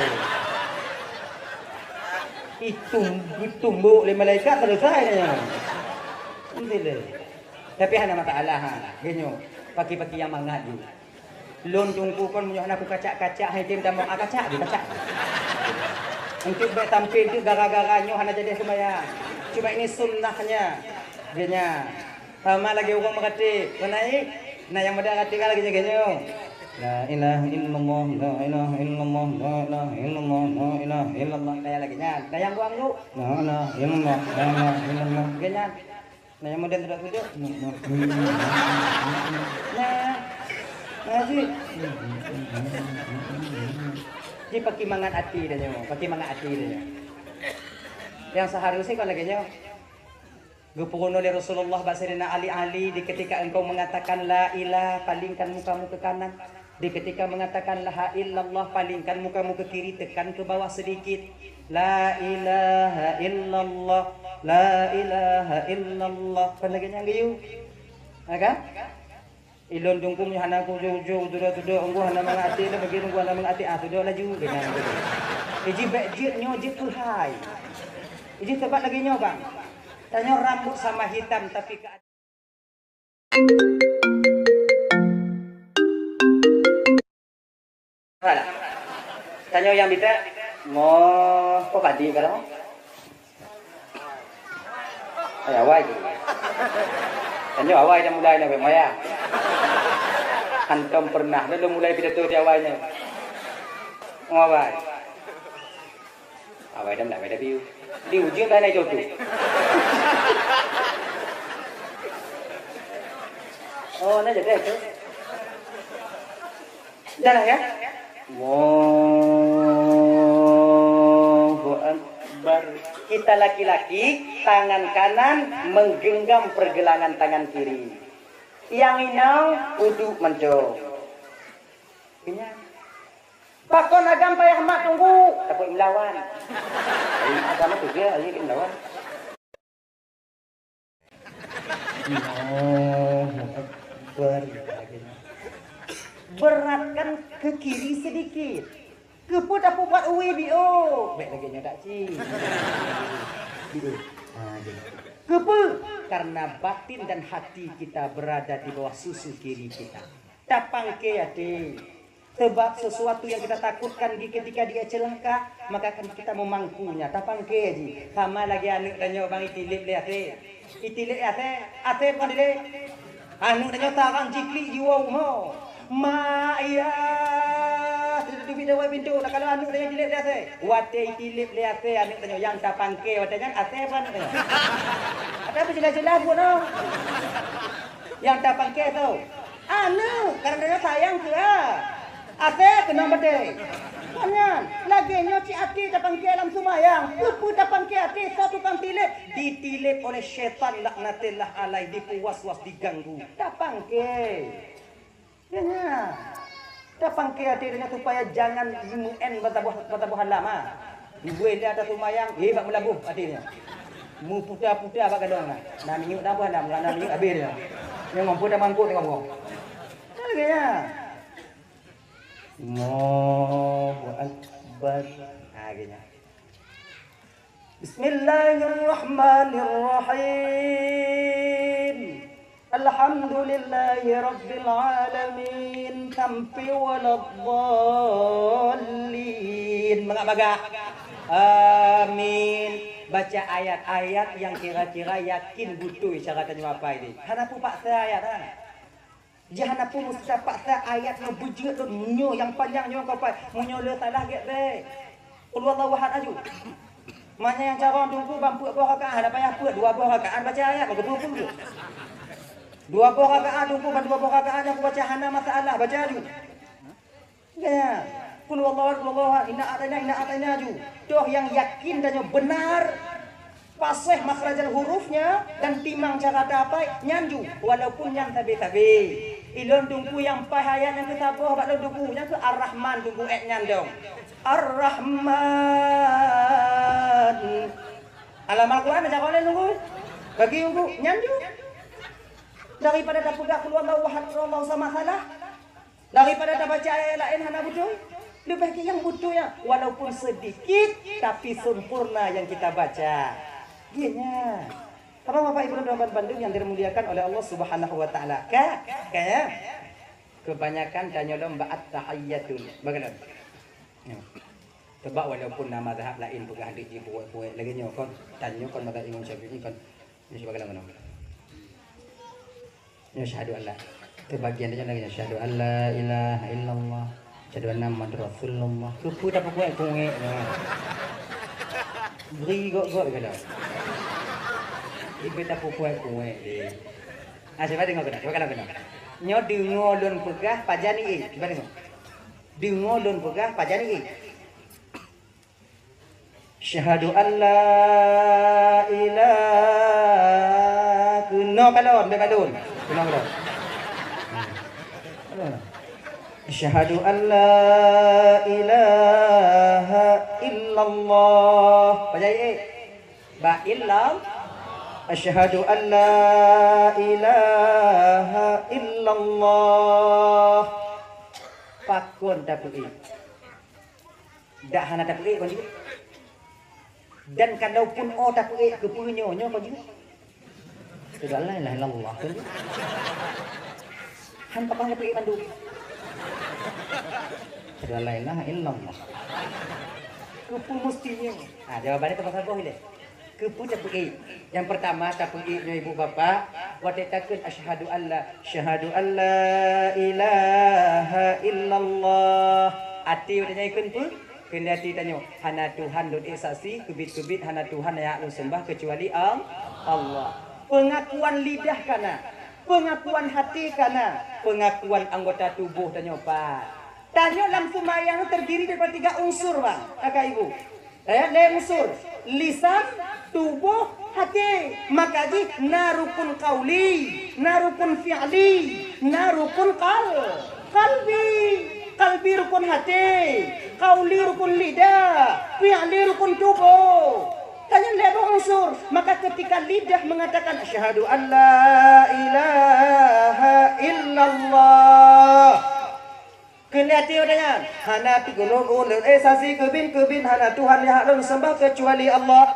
Itu, itu mbok lé malaikat selesai dah nyan. Silek. Tapi hana masalah, ha. Geuhnyoe, paki-paki nyang mangat ju. Lôn teungku kon meunyoe hana kukacak-kacak, hai tem tamong, ah, kacak, kacak. Untuk bék sampai tu gara-gara nyoe hana jadi sembahyang. Cuma ini sunnahnya. Geunya. Sama lagi ureuëng meuratéb. Keunaik. Nah, nyang model ratéb kan lagi jaga nyoe. La ilaha illallah, la ilaha illallah, la ilaha illallah, la ilaha illallah. Nah, nyang lagi nyan. Nah, nyang gua angguk. La ilaha illallah, la ilaha illallah. Geunya. Nah, nyang model tudok-tudok. Nah. Nah, ji. Ji paki mangat até dah nyoe, paki mangat até dah nyoe. Nyang seharusnya kan lagée nyoe. Geupeurunoe lé Rasulullah bak Saidina Ali, "Ali, di ketika engkau mengatakan la ilah, palingkan mukamu ke kanan. Di ketika mengatakan la ilaha illallah, palingkan mukamu ke kiri, tekan ke bawah sedikit." La ilaha illallah, la ilaha illallah. Kon lagée nyan geuyue. Ha kan? Ilôn teungku nyoe hana kujok-jok, tudok-tudok, engku hana mangat até, lôn bagi engku hana mangat até, ah, tudok laju, keunan. Iji bék jeuet nyoe jeuet keuhai. Iji teubat lagée nyoe, bang. Tanyoe rambut sama hitam, tapi keu Tanyoe nyang bitek, mo, ko padi ka lom? Eh, awai tu. Tanyoe awai dah mulai dah, moya. Hantom pernah dah mulai pidato di awai nyoe. Mo awai. Awai dah, awai dah biu. Di ujung dah naik jodoh. Oh, nah jadi tu. Dah lah ya. Allahu Akbar. Kita laki-laki, tangan kanan menggenggam pergelangan tangan kiri. Nyang inong uduk mantong. Pakon agam payah mat tunggu, takut melawan. Agam tu dia, ayo melawan. Allahu Akbar. Beratkan ke kiri sedikit. Keupeue tapeubuet uwi biôh? Bèk lagèe nyoe dak ci. Biôh. Ha, jadi. Keupeue? Karena batin dan hati kita berada di bawah susu kiri kita. Tapangké até. Sebab sesuatu yang kita takutkan di ketika dia celaka, maka akan kita memangkunya. Tapangké jih. Sama lagèe aneuk tanyoe bang itilép lé até. Itilép lé até, até bukan dilép. Aneuk tanyoe tarang jiklik jiwoe rumoh. Mak, ayah, teubiet dawai pintoe, takalon aneuk tanyoe itilép lé até. Watèe itilép lé até aneuk tanyoe nyang tapangké watèe nyan até bukan aneuk tanyoe. Até apa jelas-jelas bunoe. Nyang tapangké tu. Aneuk, karena sayang keu a. Até keunong beutôi. Nyan, lagèe nyoe cit até tapangké lam seumayang. Peue-peue tapangké até, soe tukang tilép? Ditilép oleh syaitan laknatillah alaih, dipeuwas-was, diganggu. Tapangké. Ya, ya. Tapangké até nyan supaya jangan meu'en bataboh, bataboh halam, ha. Dibuet lé até seumayang, eh, bak meulaboh até nyan. Meuputa-puta bak gadong nyan. Na minyeuk na boh halam, na minyeuk habéh nyan. Nyoe mampu tamangkot tengok boh. Lagèe nyan. Allahu Akbar. Ha, lagèe nyan. Bismillahirrahmanirrahim. Alhamdulillahirabbil alamin. Sampai waladdallin. Mangat bagah. Amin. Baca ayat-ayat yang kira-kira yakin beutôi cara tanyoe hafai deh. Hana peue paksa ayat, ha. Jih hana peue meusti tapaksa ayat nyoe beujeuet lôn, nyoe nyang panyang nyoe ka pai. Meunyoe le salah gèt bèk. Qul huwallahu ahad aju. Manyang nyang carông teungku ban peuet boh rakaat, hana payah peuet, dua boh rakaat baca ayat, maka peuet peuet. Dua boh rakaat teungku ban dua boh rakaat nyang kubaca hana masalah, baca aju. Ya. Qul huwallahu ahad, qul huwallahu ahad, inna a'taina, inna a'taina aju. Toh nyang yakin dan nyang beunar, paséh makhrajal hurufnya dan timang cara tapai, nyan ju, walaupun nyan sabe-sabe. Ilôn teungku nyang paih ayat nyang keusaboh bak lôn teungku, nyang keu Ar-Rahman teungku, èk nyan dong. Ar-Rahman. Alam Al-Quran dah cakap laén teungku. Bagi teungku, nyan ju. Daripada tapeugah qul huwallahu ahad, qul huwallahu samad salah. Daripada tabaca ayat laén hana beutôi, leubeh gèt nyang beutôi nyan, walaupun sedikit, tapi sempurna yang kita baca. Gèt nyan. Apa Bapak Ibu dan Teman bandum yang dimuliakan oleh Allah Subhanahu wa Taala? Ka, ka ya? Kebanyakan tanyoe lom bak at-tahiyyatun. Bagaimana? Ya. Sebab walaupun na mazhab laén peugah deuek jih puwet-puwet lagèe nyoe kon, tanyoe kon mazhab Imam Syafi'i kon. Nyoe sibagoe lam keunoe. Nyoe syahadu an la. Teubagian tanyoe lagèe nyoe, syahadu an la ilaha illallah, syahadu anna Muhammadar Rasulullah. Keupeue tapeukuet-kuet nyoe? Bri gok-gok keunoe. Ibe tapeukuet-kuet deh. Ah, cuba deungoe keunoe, cuba kalon keunoe. Nyoe deungoe lôn peugah pajan ié. Cuba deungoe. Deungoe lôn peugah pajan ié. Syahadu an la ilaha, keunoe kalon, bèk kalon. Keunoe kalon. Syahadu an la ilaha illallah. Pajan ié. Ba illam. Asyhadu an la ilaha illallah. Pakon tapeuék? Dak hana tapeuék kon jeuet. Dan kalaupun oh tapeuék, keupeue nyoe, nyoe kon jeuet? Asyhadu an la ilaha illallah kon jeuet. Han pakon tapeuék mandum. Asyhadu an la ilaha illallah. Keupeue musti nyoe? Ha, jawabannya teuma saboh ilèe. Keupeue tapeuék? Nyang peurtama tapeuék nyoe ibu bapak, watèe takheun asyhadu an la, asyhadu an la ilaha illallah. Até watèe nyan ikheun peue? Keuneuk até tanyoe, hana Tuhan lôn ék saksi, keubiet-keubiet hana Tuhan nyang lôn seumbah keucuali Al-, Allah. Peungakuan lidah ka na, peungakuan até ka na, peungakuan anggota tuboh tanyoe pat. Tanyoe lam seumayang terdiri daripada tiga unsur, bang, kakak ibu. Eh, lhèe unsur, lisan, tuboh, até. Maka jih na rukun qauli, na rukun fi'li, na rukun qal-, qalbi. Qalbi rukun até, qauli rukun lidah, fi'li rukun tuboh. Tanyoe lhèe boh Sur, maka ketika lidah mengatakan, "Asyhadu an la ilaha illallah." Kheun lé até watée nyan, "Hana pih keunoe ulôn, eh, saksi keubin-keubin hana Tuhan nyang hak lôn sembah keucuali Allah."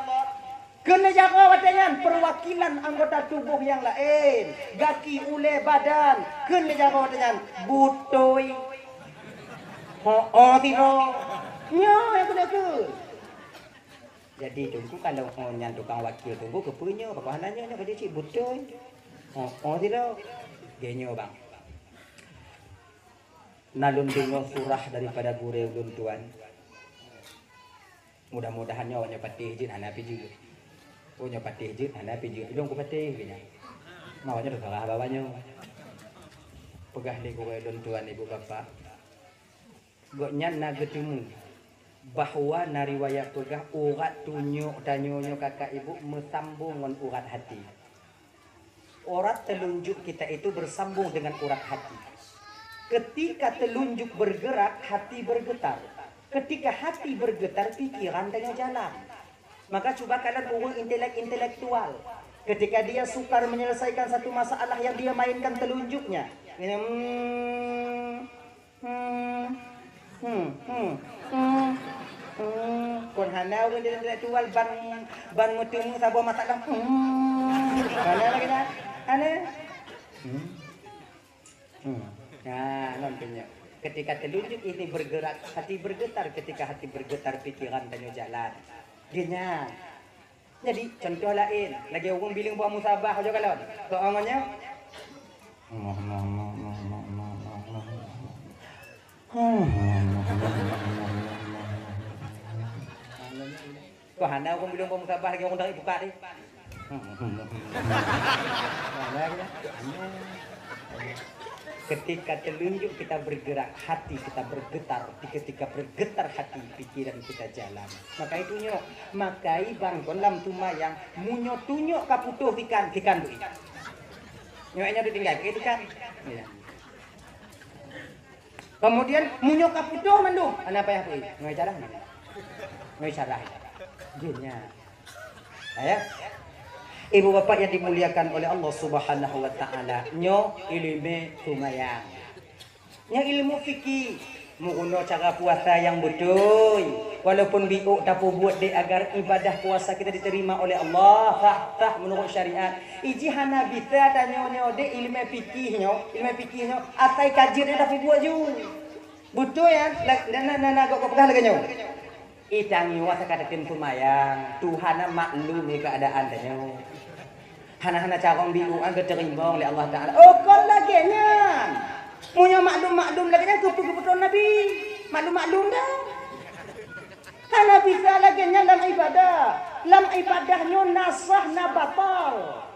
Kheun lé jaroe watée nyan, perwakilan anggota tuboh nyang laén, gaki, ulée, badan. Kheun lé jaroe watée nyan, "Beutôi." "Ho-oh sidroe." Nyoe nyang keuneuk kheun. Jadi, Teungku, kalau ho nyan tukang wakil Teungku, keupeue nyoe? Pakon hana nyoe, nyoe ka jeuet cit beutôi. Ho, ho sidroe. Geuh nyoe, Bang. Na lôn deungoe surah daripada gurée ulôn tuan. Mudah-mudahan nyoe awaknyoe patéh jeuet hana pih jeuet. Oh, nyoe patéh jeuet hana pih jeuet. Ilôn kupatéh geuh nyan. Awaknyoe teupeugah bak nyoe. Peugah lé gurée ulôn tuan, ibu bapak. Gobnyan na geuteumé bahwa na riwayat peugah urat tunyok tanyoe nyoe kakak ibu meusambong ngon urat hati. Urat telunjuk kita itu bersambung dengan urat hati. Ketika telunjuk bergerak, hati bergetar. Ketika hati bergetar, pikiran tanyoe jalan. Maka cuba kalian ureuëng intelek-intelektual, ketika dia sukar menyelesaikan satu masalah yang dia mainkan telunjuknya, hmm, Hmm. Hmm, hmm, hmm, hmm. Kon hana ureuëng intelektual ban, ban meuteumé saboh masalah. Hmm. Hana lagée nyan. Hana. Hmm. Hmm. Nah, ngon tu nyoe. Ketika telunjuk ini bergerak, hati bergetar. Ketika hati bergetar, pikiran tanyoe jalan. Geuh nyan. Jadi, contoh laén, lagée ureuëng bileueng boh musabah ujoe kalon. Keu angon nyoe. Kok hana ureuëng bileueng boh musabah lagée ureuëng tarék buka deh. Hana lagée nyan. Ketika telunjuk kita bergerak, hati kita bergetar. Ketika bergetar hati, pikiran kita jalan. Maka itu nyoe, makai bang kon lam tumayang, meunyoe tunyok ka putôh sikan, sikan beuikan. Nyoe nyoe tinggai, beuikan. Ya. Kemudian meunyoe ka putôh mandum, hana payah beuikan. Nyoe carah nyoe. Nyoe carah. Jeuet nyan. Ya. Ibu bapak yang dimuliakan oleh Allah Subhanahu wa taala, nyoe ileumé tumayang. Nyoe ilmu fikih, meurunoe cara puasa nyang beutôi. Walaupun biôk tapeubuet deh agar ibadah puasa kita diterima oleh Allah, sah-sah menurut syariat. Iji hana bisa tanyoe nyoe deh ileumé fikih nyoe, ileumé fikih nyoe asai ka jeuet tapeubuet ju. Beutôi ya, na na na na gok peugah lagée nyoe. Itanyoe asai ka tatem seumayang, Tuhan na maklum ngon keuadaan tanyoe. Hana-hana carông biôk nyan geuteurimong lé Allah Taala. Oh, kon lagée nyan. Meunyoe maklum-maklum lagée nyan, keupeue geupeutrön Nabi? Maklum-maklum dah. Hana bisa lagée nyan lam ibadah. Lam ibadah nyoe na sah, na batal.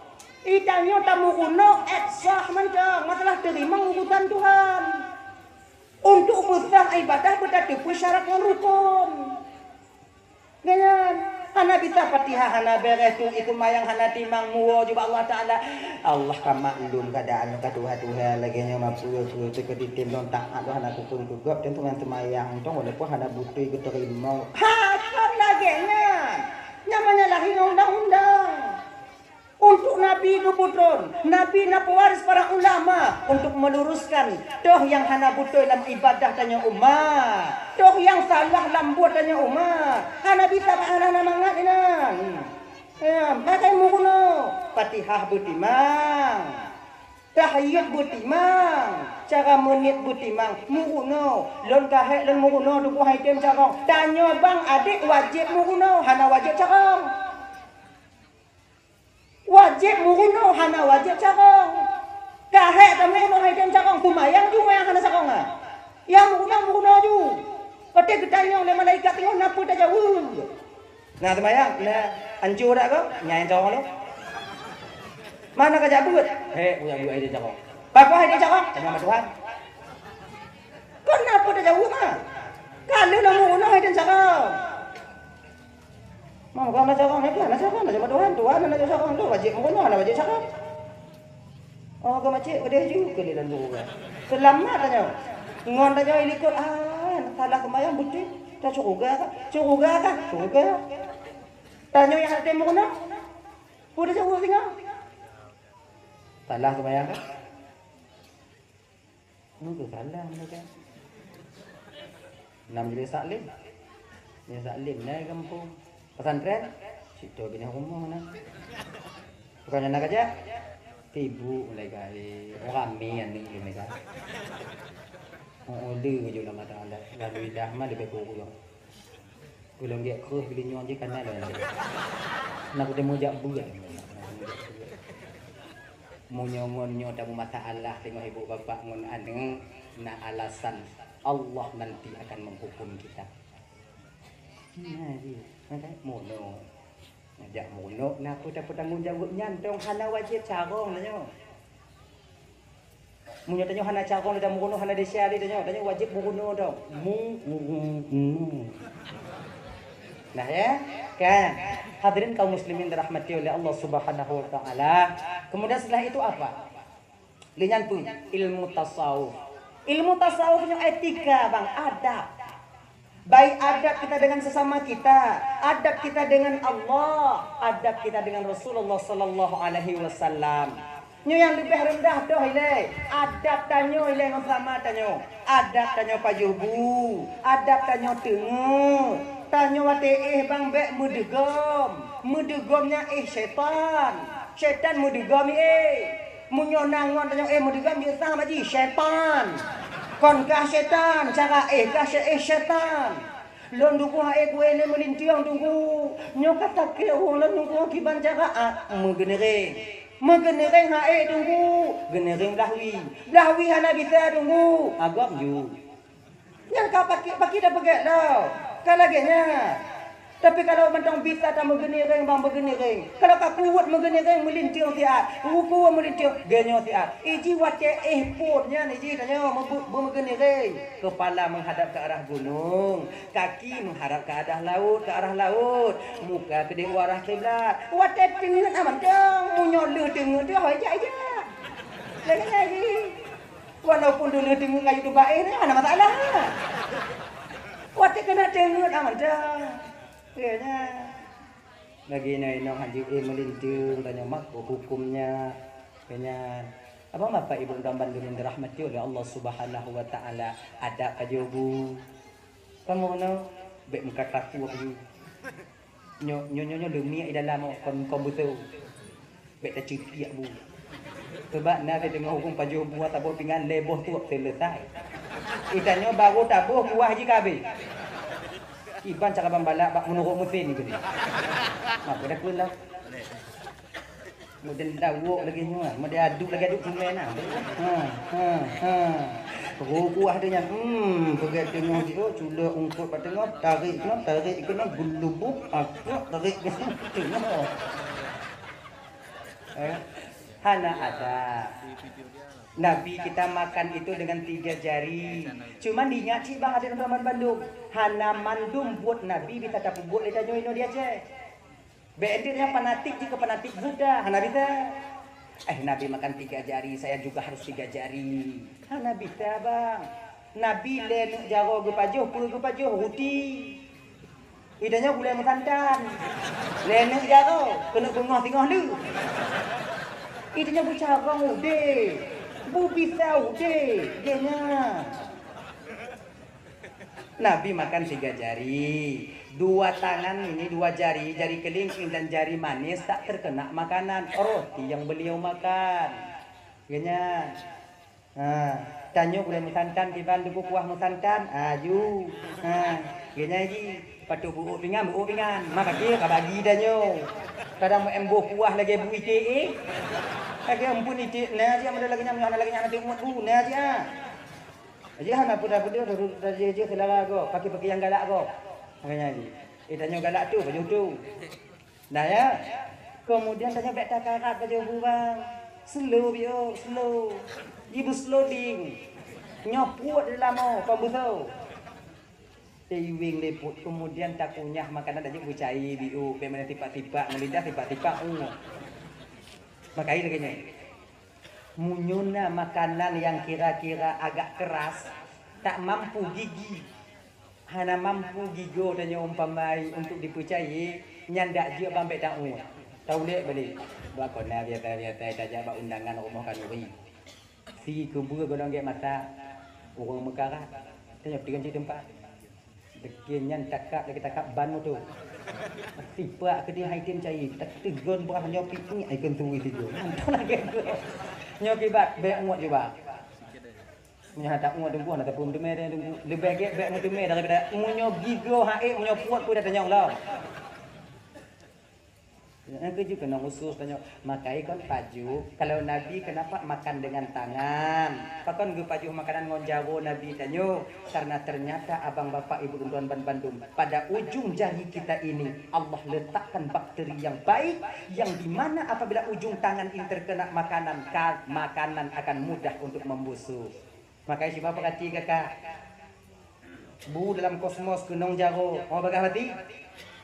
Itanyoe tameurunoe ék sah mantong, masalah teurimong urusan Tuhan. Untuk beusah ibadah beutateupeue syarat ngon rukon. Nyan, hana bisa Fatihah, hana béreh tu, itu mayang hana timang, muwoe ju bak Allah Taala. Allah ka maklum keuadaan ka tuha-tuha lagée nyoe, mapeue-peue teuka titem lôn taat lôn hana kukon keu gob, tentu ngon seumayang tong walaupun hana beutôi geuteurimong. Ha, kon lagée nyan. Nyan menyalahi undang-undang. Untuk Nabi geupeutrön, Nabi na pewaris para ulama untuk meluruskan toh nyang hana beutôi lam ibadah tanyoe umat, toh nyang salah lam buet tanyoe umat. Hana bisa hana-hana mangat inan. Ya, makai meurunoe, Fatihah beutimang, tahiyat beutimang, cara meuniet beutimang, meurunoe. Lôn ka hék lôn meurunoe tuboh hai tem carông. Tanyoe bang adék wajéb meurunoe, hana wajéb carông. Wajéb meurunoe, hana wajéb carông. Ka hék tameurunoe hai tem carông, seumayang ju nyang hana carông nyan. Nyang meurunoe, meurunoe ju. Watée geutanyong lé malaikat nyoe, na peue tajaweueb? Na seumayang, na anco dak kah? Nyang carông lom. Mana ka jak beuet? Hék, kujak beuet hai tem carông. Pakon hai tem carông? Tanyong bak Tuhan. Kon na peue tajaweueb, ma? Ka lheueh lôn meurunoe hai tem carông. Mau kau nak cakap, nak cakap, nak cakap Tuhan, Tuhan nak cakap, tu wajib meurunoe, nak wajib cakap. Oh, kau macam udah ju ke dalam dua. Selamat tanya. Ngon tanya ilikot, ah, salah sembahyang beutôi. Dah curuga kah? Curuga kah? Curuga. Tanyoe nyang hana teurimong keunoe. Peue teuh ureueng singoh? Salah seumayang kan? Nunggu salah mereka. Nam jadi taklim. Jadi taklim na gampông. Pesantren, situ bina rumoh na. Bukan na kerja. Sibuk mulai kali. Ramai yang ni mereka. Oh, dia je nama taala. Lalu dah mah lebih kurang. Ulôn gét kreueh geulinyueng jih kana lôn. Na kuteumé jak buet. Meunyoe ngon nyoe tamumasalah teungoh ibu bapak ngon aneuk, na alasan Allah nanti akan menghukum kita. Nah, jih. Mono. Jak mono, na peue tapeutanggong jaweueb nyan, tong hana wajéb carông tanyoe. Meunyoe tanyoe hana carông lé, dan meurunoe hana desya lé tanyoe, tanyoe wajéb meurunoe dong. Mu, mu, mu, mu. Nah, ya? Kan? Hadirin kaum muslimin dirahmati oleh Allah Subhanahu wa taala. Kemudian setelah itu apa? Lé nyan peue? Ilmu tasawuf. Ilmu tasawuf nyoe etika, Bang, adab. Baik adab kita dengan sesama kita, adab kita dengan Allah, adab kita dengan Rasulullah sallallahu alaihi wasallam. Nyoe nyang leubeh reundah toh ilée, adab tanyoe ilée ngon sama tanyoe. Adab tanyoe pajoh bu, adab tanyoe teungeut. Tanyoe watée éh bang bék meudeugom. Meudeugom nyan éh syaitan. Syaitan meudeugom éh. Meunyoe na ngon tanyoe éh meudeugom, jeuet sang bak jih, syaitan. Kon kah syaitan, cara éh kah syai-, éh syaitan. Lôn dukung ha'é kuéh lé meulintiong Teungku. Nyoe ka sakét ureueng lôn Teungku akiban cara a, meugeuniréng. Meugeuniréng ha'é Teungku, geuniréng blah wie. Blah wie hana bisa Teungku, agam ju. Nyan ka paki, paki dah peugét lom. Ka lagée nyan. Tapi kalau mantong bisa tameugeuniréng bang meugeuniréng. Kalau ka kuweuet meugeuniréng meulintiong siat, ruku meulintiong, geunyoe siat. Iji watée éh phon nyan iji tanyoe meu-, meugeuniréng. Kepala menghadap ke arah gunung. Kaki meuharab keu arah laôt, keu arah laôt, muka keudeh u arah kiblat. Watée teungeut aman dong, meunyoe lheueh teungeut teuh, hôi jak, jak. Lagée nyan jih. Walaupun lheueh teungeut kayue teubaéh, hana masalah. Watée keuneuk teungeut aman dong. Iya nyan. Lagée na inong hana jiéh meulinteung, tanyoe makruh huköm nyan. Keu nyan, abang bapak ibu dan bandum nyang dirahmati oleh Allah Subhanahu wa Taala, adak pajoh bu. Kamoe nyoe bék meukat takue bu. Nyoe, nyoe, nyoe, nyoe leumiek di dalam kon, kon beutôi. Bék taceupiak bu. Sabab na teudeungoe huköm pajoh bu, taboh pingan lhée boh trok seuleusai. Di tanyoe barô taboh kuah jih ka habéh. Kiban cara bang balak bak meunurot meusén ni tadi. Mak pada pun lah. Meudeun dawok lagée nyoe, meudeun aduk lagée aduk sungai na. Ha, ha, ha. Roh kuah dia nyan, hmm, peugét teungoh jih, oh, culok ungkot bak teungoh, tarék keunoe, tarék keunoe, geulubuk, akak, tarék keunoe, teungoh. Eh, hana adab. Nabi kita makan itu dengan tiga jari. Cuman diingat cit bang, hadirin rahmat bandum, hana mandum buet Nabi bisa tapeubuet lé tanyoe inoe di Aceh. Bék deuh nyang fanatik jih keu fanatik Buddha, hana bisa. Eh, Nabi makan tiga jari, saya juga harus tiga jari. Hana bisa bang. Nabi lhée neuk jaroe geupajoh, peue geupajoh, ruti. Di tanyoe gulai meusantan. Lhée neuk jaroe, keuneuk beungoh singoh lheueh. Di tanyoe beucarông udeb. Beubisa udeb. Gét nyan. Nabi makan tiga jari. Dua tangan ini, dua jari, jari kelingking dan jari manis tak terkena makanan roti yang beliau makan. Gét nyan. Ha, tanyoe gulai meusantan kiban, duku kuah meusantan, aju. Ha, gét nyan jih, patuh beuôk pingan, beuôk pingan. Maka dia ka bagi tanyoe. Kadang meu-em boh kuah lagée bu iték, eh. Lagée ampun iték, na jih, amun lagée nyan, hana lagée nyan, nanti umat bu, na jih, ah. Jih hana peue-peue, jih, jih, jih, selara gob, pakai-pakai nyang galak gob. Makanya jih. Eh, tanyoe galak tu, baju tu. Nah, ya. Kemudian tanyoe bék takarat baju bu bang. Slow, biôk, slow. Jih bu slow ding. Nyoe puet di lamo, kon beuso. Teuiweng lé puet, kemudian takunyah makanan tajak beucai, biôk, bék mana tipak-tipak, meulidah tipak-tipak, uh. Makai lagée nyoe. Meunyoe na makanan nyang kira-kira agak keras, tak mampu gigi, hana mampu gigoe tanyoe umpamai untuk dipeucayé, Nyan dak jeuet bang bèk taôt. Taulèe balek. Bak kona biasa-biasa tajak bak undangan rumoh khanuri. Si keubeue gohlom gèt mata ureueng meukarat. Tanyoe teureun cit teumpat. Deukien nyan takab lagèe takab ban moto. Sipak keudéh hai tem cai, tak teugon brah nyoe piek ai keuntui tiga. Mantong lagèe tu. Nyoe kibat bèk muet juba. Meunyoe hana muet teungku, hana tapeuteumé teungku. Leubeh gèt bèk meuteumé daripada meunyoe gigoe hai, meunyoe puet pun dah tanyong lom. Nyang keujeuet keunong khusos tanyoe, makai kon pajoh. Kalau Nabi kenapa makan dengan tangan? Pakon geupajoh makanan ngon jaroe Nabi tanyoe? Karena ternyata abang bapak ibu dan tuan ban bandum, pada ujung jari kita ini Allah letakkan bakteri yang baik, yang dimana apabila ujung tangan ini terkena makanan, ka-, makanan akan mudah untuk membusuk. Makai cuba perhati kakak. Bu dalam kosmos keunong jaroe, mau bagah bati?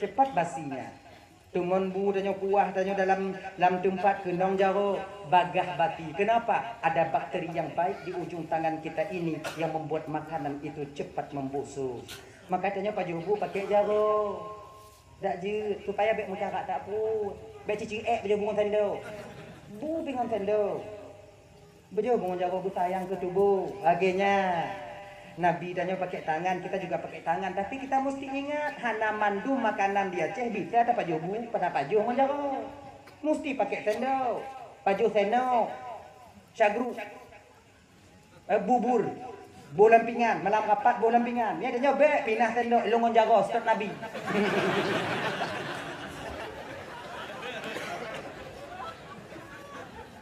Cepat basinya. Teungon bu tanyoe kuah tanyoe dalam, lam teumpat keunong jaroe, bagah bati. Kenapa? Ada bakteri yang baik di ujung tangan kita ini yang membuat makanan itu cepat membusuk. Maka tanyoe pajoh bu pakai jaroe. Dak jeuet, supaya bèk meucarak dak pruet. Bèk cicik ék pajoh bu ngon sendok. Bu pi ngon sendok. Beujeuet meungon jaroe beusayang keu tuboh. Lagèe nyan, Nabi tanyoe pakèk tangan, kita juga pakèk tangan. Tapi kita musti ingat, hana mandum makanan di Aceh bisa tapajoh bu, tapajoh ngon jaroe. Musti pakèk sendok, pajoh sendok, syagru, eh, bubur, boh lam pingan, malam rapat boh lam pingan. Nyan tanyoe bèk pinah sendok, lôn ngon jaroe, seutôt Nabi.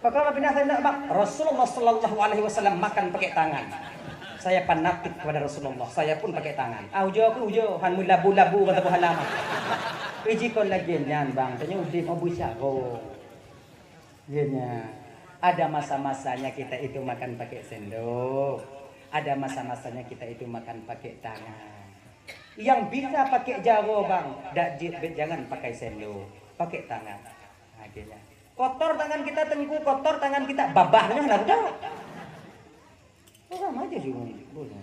Pakon pinah sendok bang? Rasulullah sallallahu alaihi wasallam makan pakai tangan. Saya fanatik kepada Rasulullah, saya pun pakai tangan. Ah, ujoe keuh ujoe, han meulabu-labu kata buah lama. Iji kon lagèe nyan bang, tanyoe udép mau beusyaro. Iya nya. Ada masa-masanya kita itu makan pakai sendok. Ada masa-masanya kita itu makan pakai tangan. Yang bisa pakai jaroe bang, dak jeuet bèk jangan pakai sendok, pakai tangan. Akhirnya. Kotor tangan kita, Teungku, kotor tangan kita, babah nyoe hana beudôh. Orang aja juga boleh.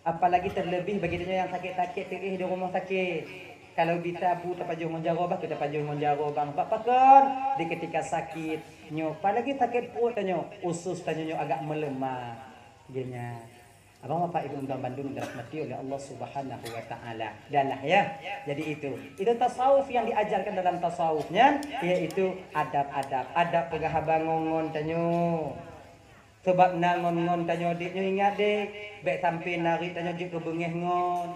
Apalagi terlebih bagi tanyoe nyang sakét-sakét teuéh di rumoh sakét. Kalau bisa bu tapajoh ngon jaroe bah, kita pajoh ngon jaroe bang. Bak pakon di ketika sakit nyoe, apalagi sakét pruet tanyoe, usus tanyoe nyoe agak melemah. Geunya. Abang Bapak Ibu dan bandum dirahmati oleh Allah Subhanahu wa taala. Dan lah ya. Jadi itu. Itu tasawuf yang diajarkan dalam tasawuf nyan, yaitu adab-adab. Adab peugah haba ngon-ngon tanyoe. Sabab na ngon-ngon tanyoe dek nyoe ingat dek, bèk sampai narit tanyoe jeuet keu beungéh ngon.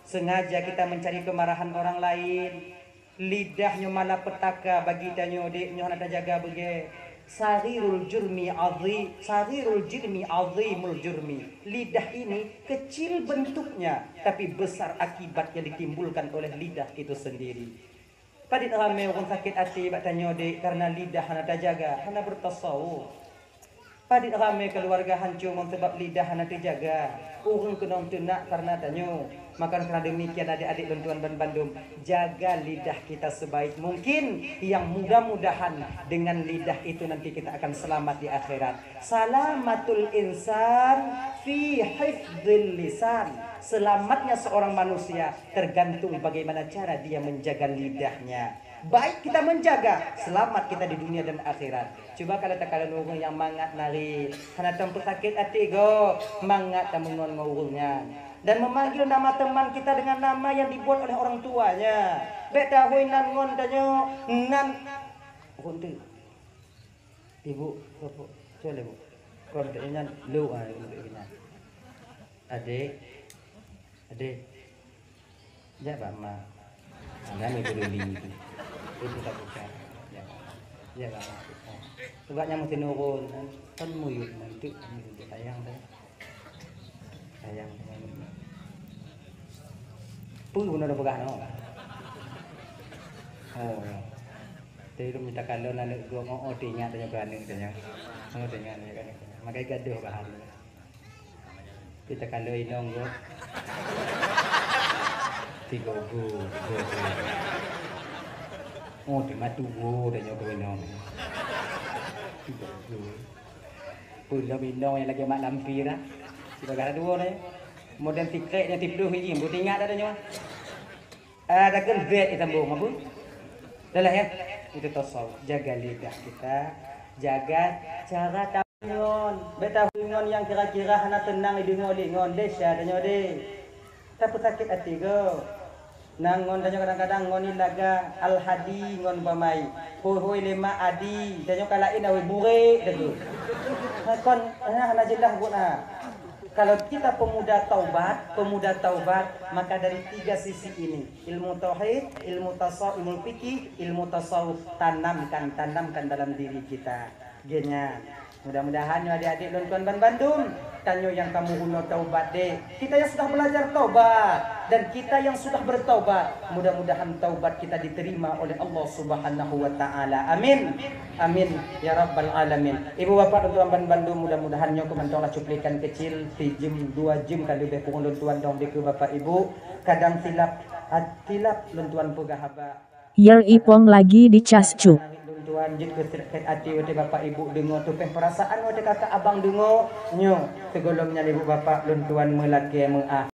Sengaja kita mencari kemarahan orang lain. Lidah nyoe malapetaka bagi tanyoe dek nyoe hana tajaga beugèt. Saghirul jurmi azim, saghirul jurmi azimul jurmi. Lidah ini kecil bentuknya, tapi besar akibat yang ditimbulkan oleh lidah itu sendiri. Padit ramé ureueng sakét até bak tanyoe dek karena lidah hana tajaga, hana bertasawuf. Padit ramé keuluwarga hancô ngon sabab lidah hana teujaga. Ureueng keunong teunak karena tanyoe. Maka karena demikian adik-adik lôn tuan ban bandum, jaga lidah kita sebaik mungkin. Yang mudah-mudahan dengan lidah itu nanti kita akan selamat di akhirat. Salamatul insan fi hifdzil lisan. Selamatnya seorang manusia tergantung bagaimana cara dia menjaga lidahnya. Baik kita menjaga, selamat kita di dunia dan akhirat. Cuba kalau takalon ureueng nyang mangat narit, hana tapeusakét até gob, mangat tameungon ngon ureueng nyan. Dan memanggil nama teman kita dengan nama yang dibuat oleh orang tuanya. Bèk tahôi nan ngon tanyoe, nan. Ureueng tu. Ibu, sopo? Cuba, Ibu. Kon nyan, lu, ah, ibu nyan. Adik. Adik. Jak bak mak. Jangan peduli itu. Itu tak bukan. Ya. Ya, bak mak. Sebab nyang mesti nurun, kan? Kan muyup nanti, muyup sayang tu. Sayang tu. Peue guna dah peugah no? Oh. Tapi tu minta kalon aneuk gop, oh, oh, teuingat tanyoe keu aneuk tanyoe. Oh, teuingat tanyoe keu aneuk tanyoe. Makai gadoh bahan. Kita kalau inong go. Tiga go, tiga go. Oh, di matu go dah nyoe go inong. Tiga go. Pun dah inong yang lagi mak lampir dah. Kita dah dua dah. Model tiket yang tiplus ini, buat ingat dah nyoe. Ah, takheun bèk itambong apa? Dah lah ya. Itu tasawuf. Jaga lidah kita, jaga cara tahu ngon. Bèk tahu ngon nyang kira-kira hana teunang ideungoe lé ngon. Desya tanyoe deh. Tapeusakét até goe. Nang ngon tanyoe kadang-kadang ngon ilaga Al-Hadi ngon bamai. Hôi-hôi lé mak Adi, tanyoe ka laén awai burek dah tu. Ha, kon, ha, hana jeulaih buet na. Kalau kita pemuda taubat, pemuda taubat, maka dari tiga sisi ini, ilmu tauhid, ilmu tasawuf, ilmu fikih, ilmu tasawuf, tanamkan, tanamkan dalam diri kita. Genyan. Mudah-mudahan nyoe adik-adik lôn tuan ban bandum, tanyoe nyang ka meurunoe taubat deh. Kita yang sudah belajar taubat dan kita yang sudah bertaubat, mudah-mudahan taubat kita diterima oleh Allah Subhanahu wa taala. Amin. Amin ya rabbal alamin. Ibu bapak lôn tuan ban bandum, mudah-mudahan nyoe keu mantong lah cuplikan kecil, sijeuem dua jeuem ka leubeh kurang lôn tuan dong dikeue bapak ibu. Kadang silap, ah, silap lôn tuan peugah haba. Yer ipong lagi dicas cuk. Lôn tuan jeuet keu sakét até watèe bapak ibu deungoe, tupéh peurasaan watèe kakak abang deungoe. Nyoe, sigohlom nyan ibu bapak lôn tuan meulakèe meuah.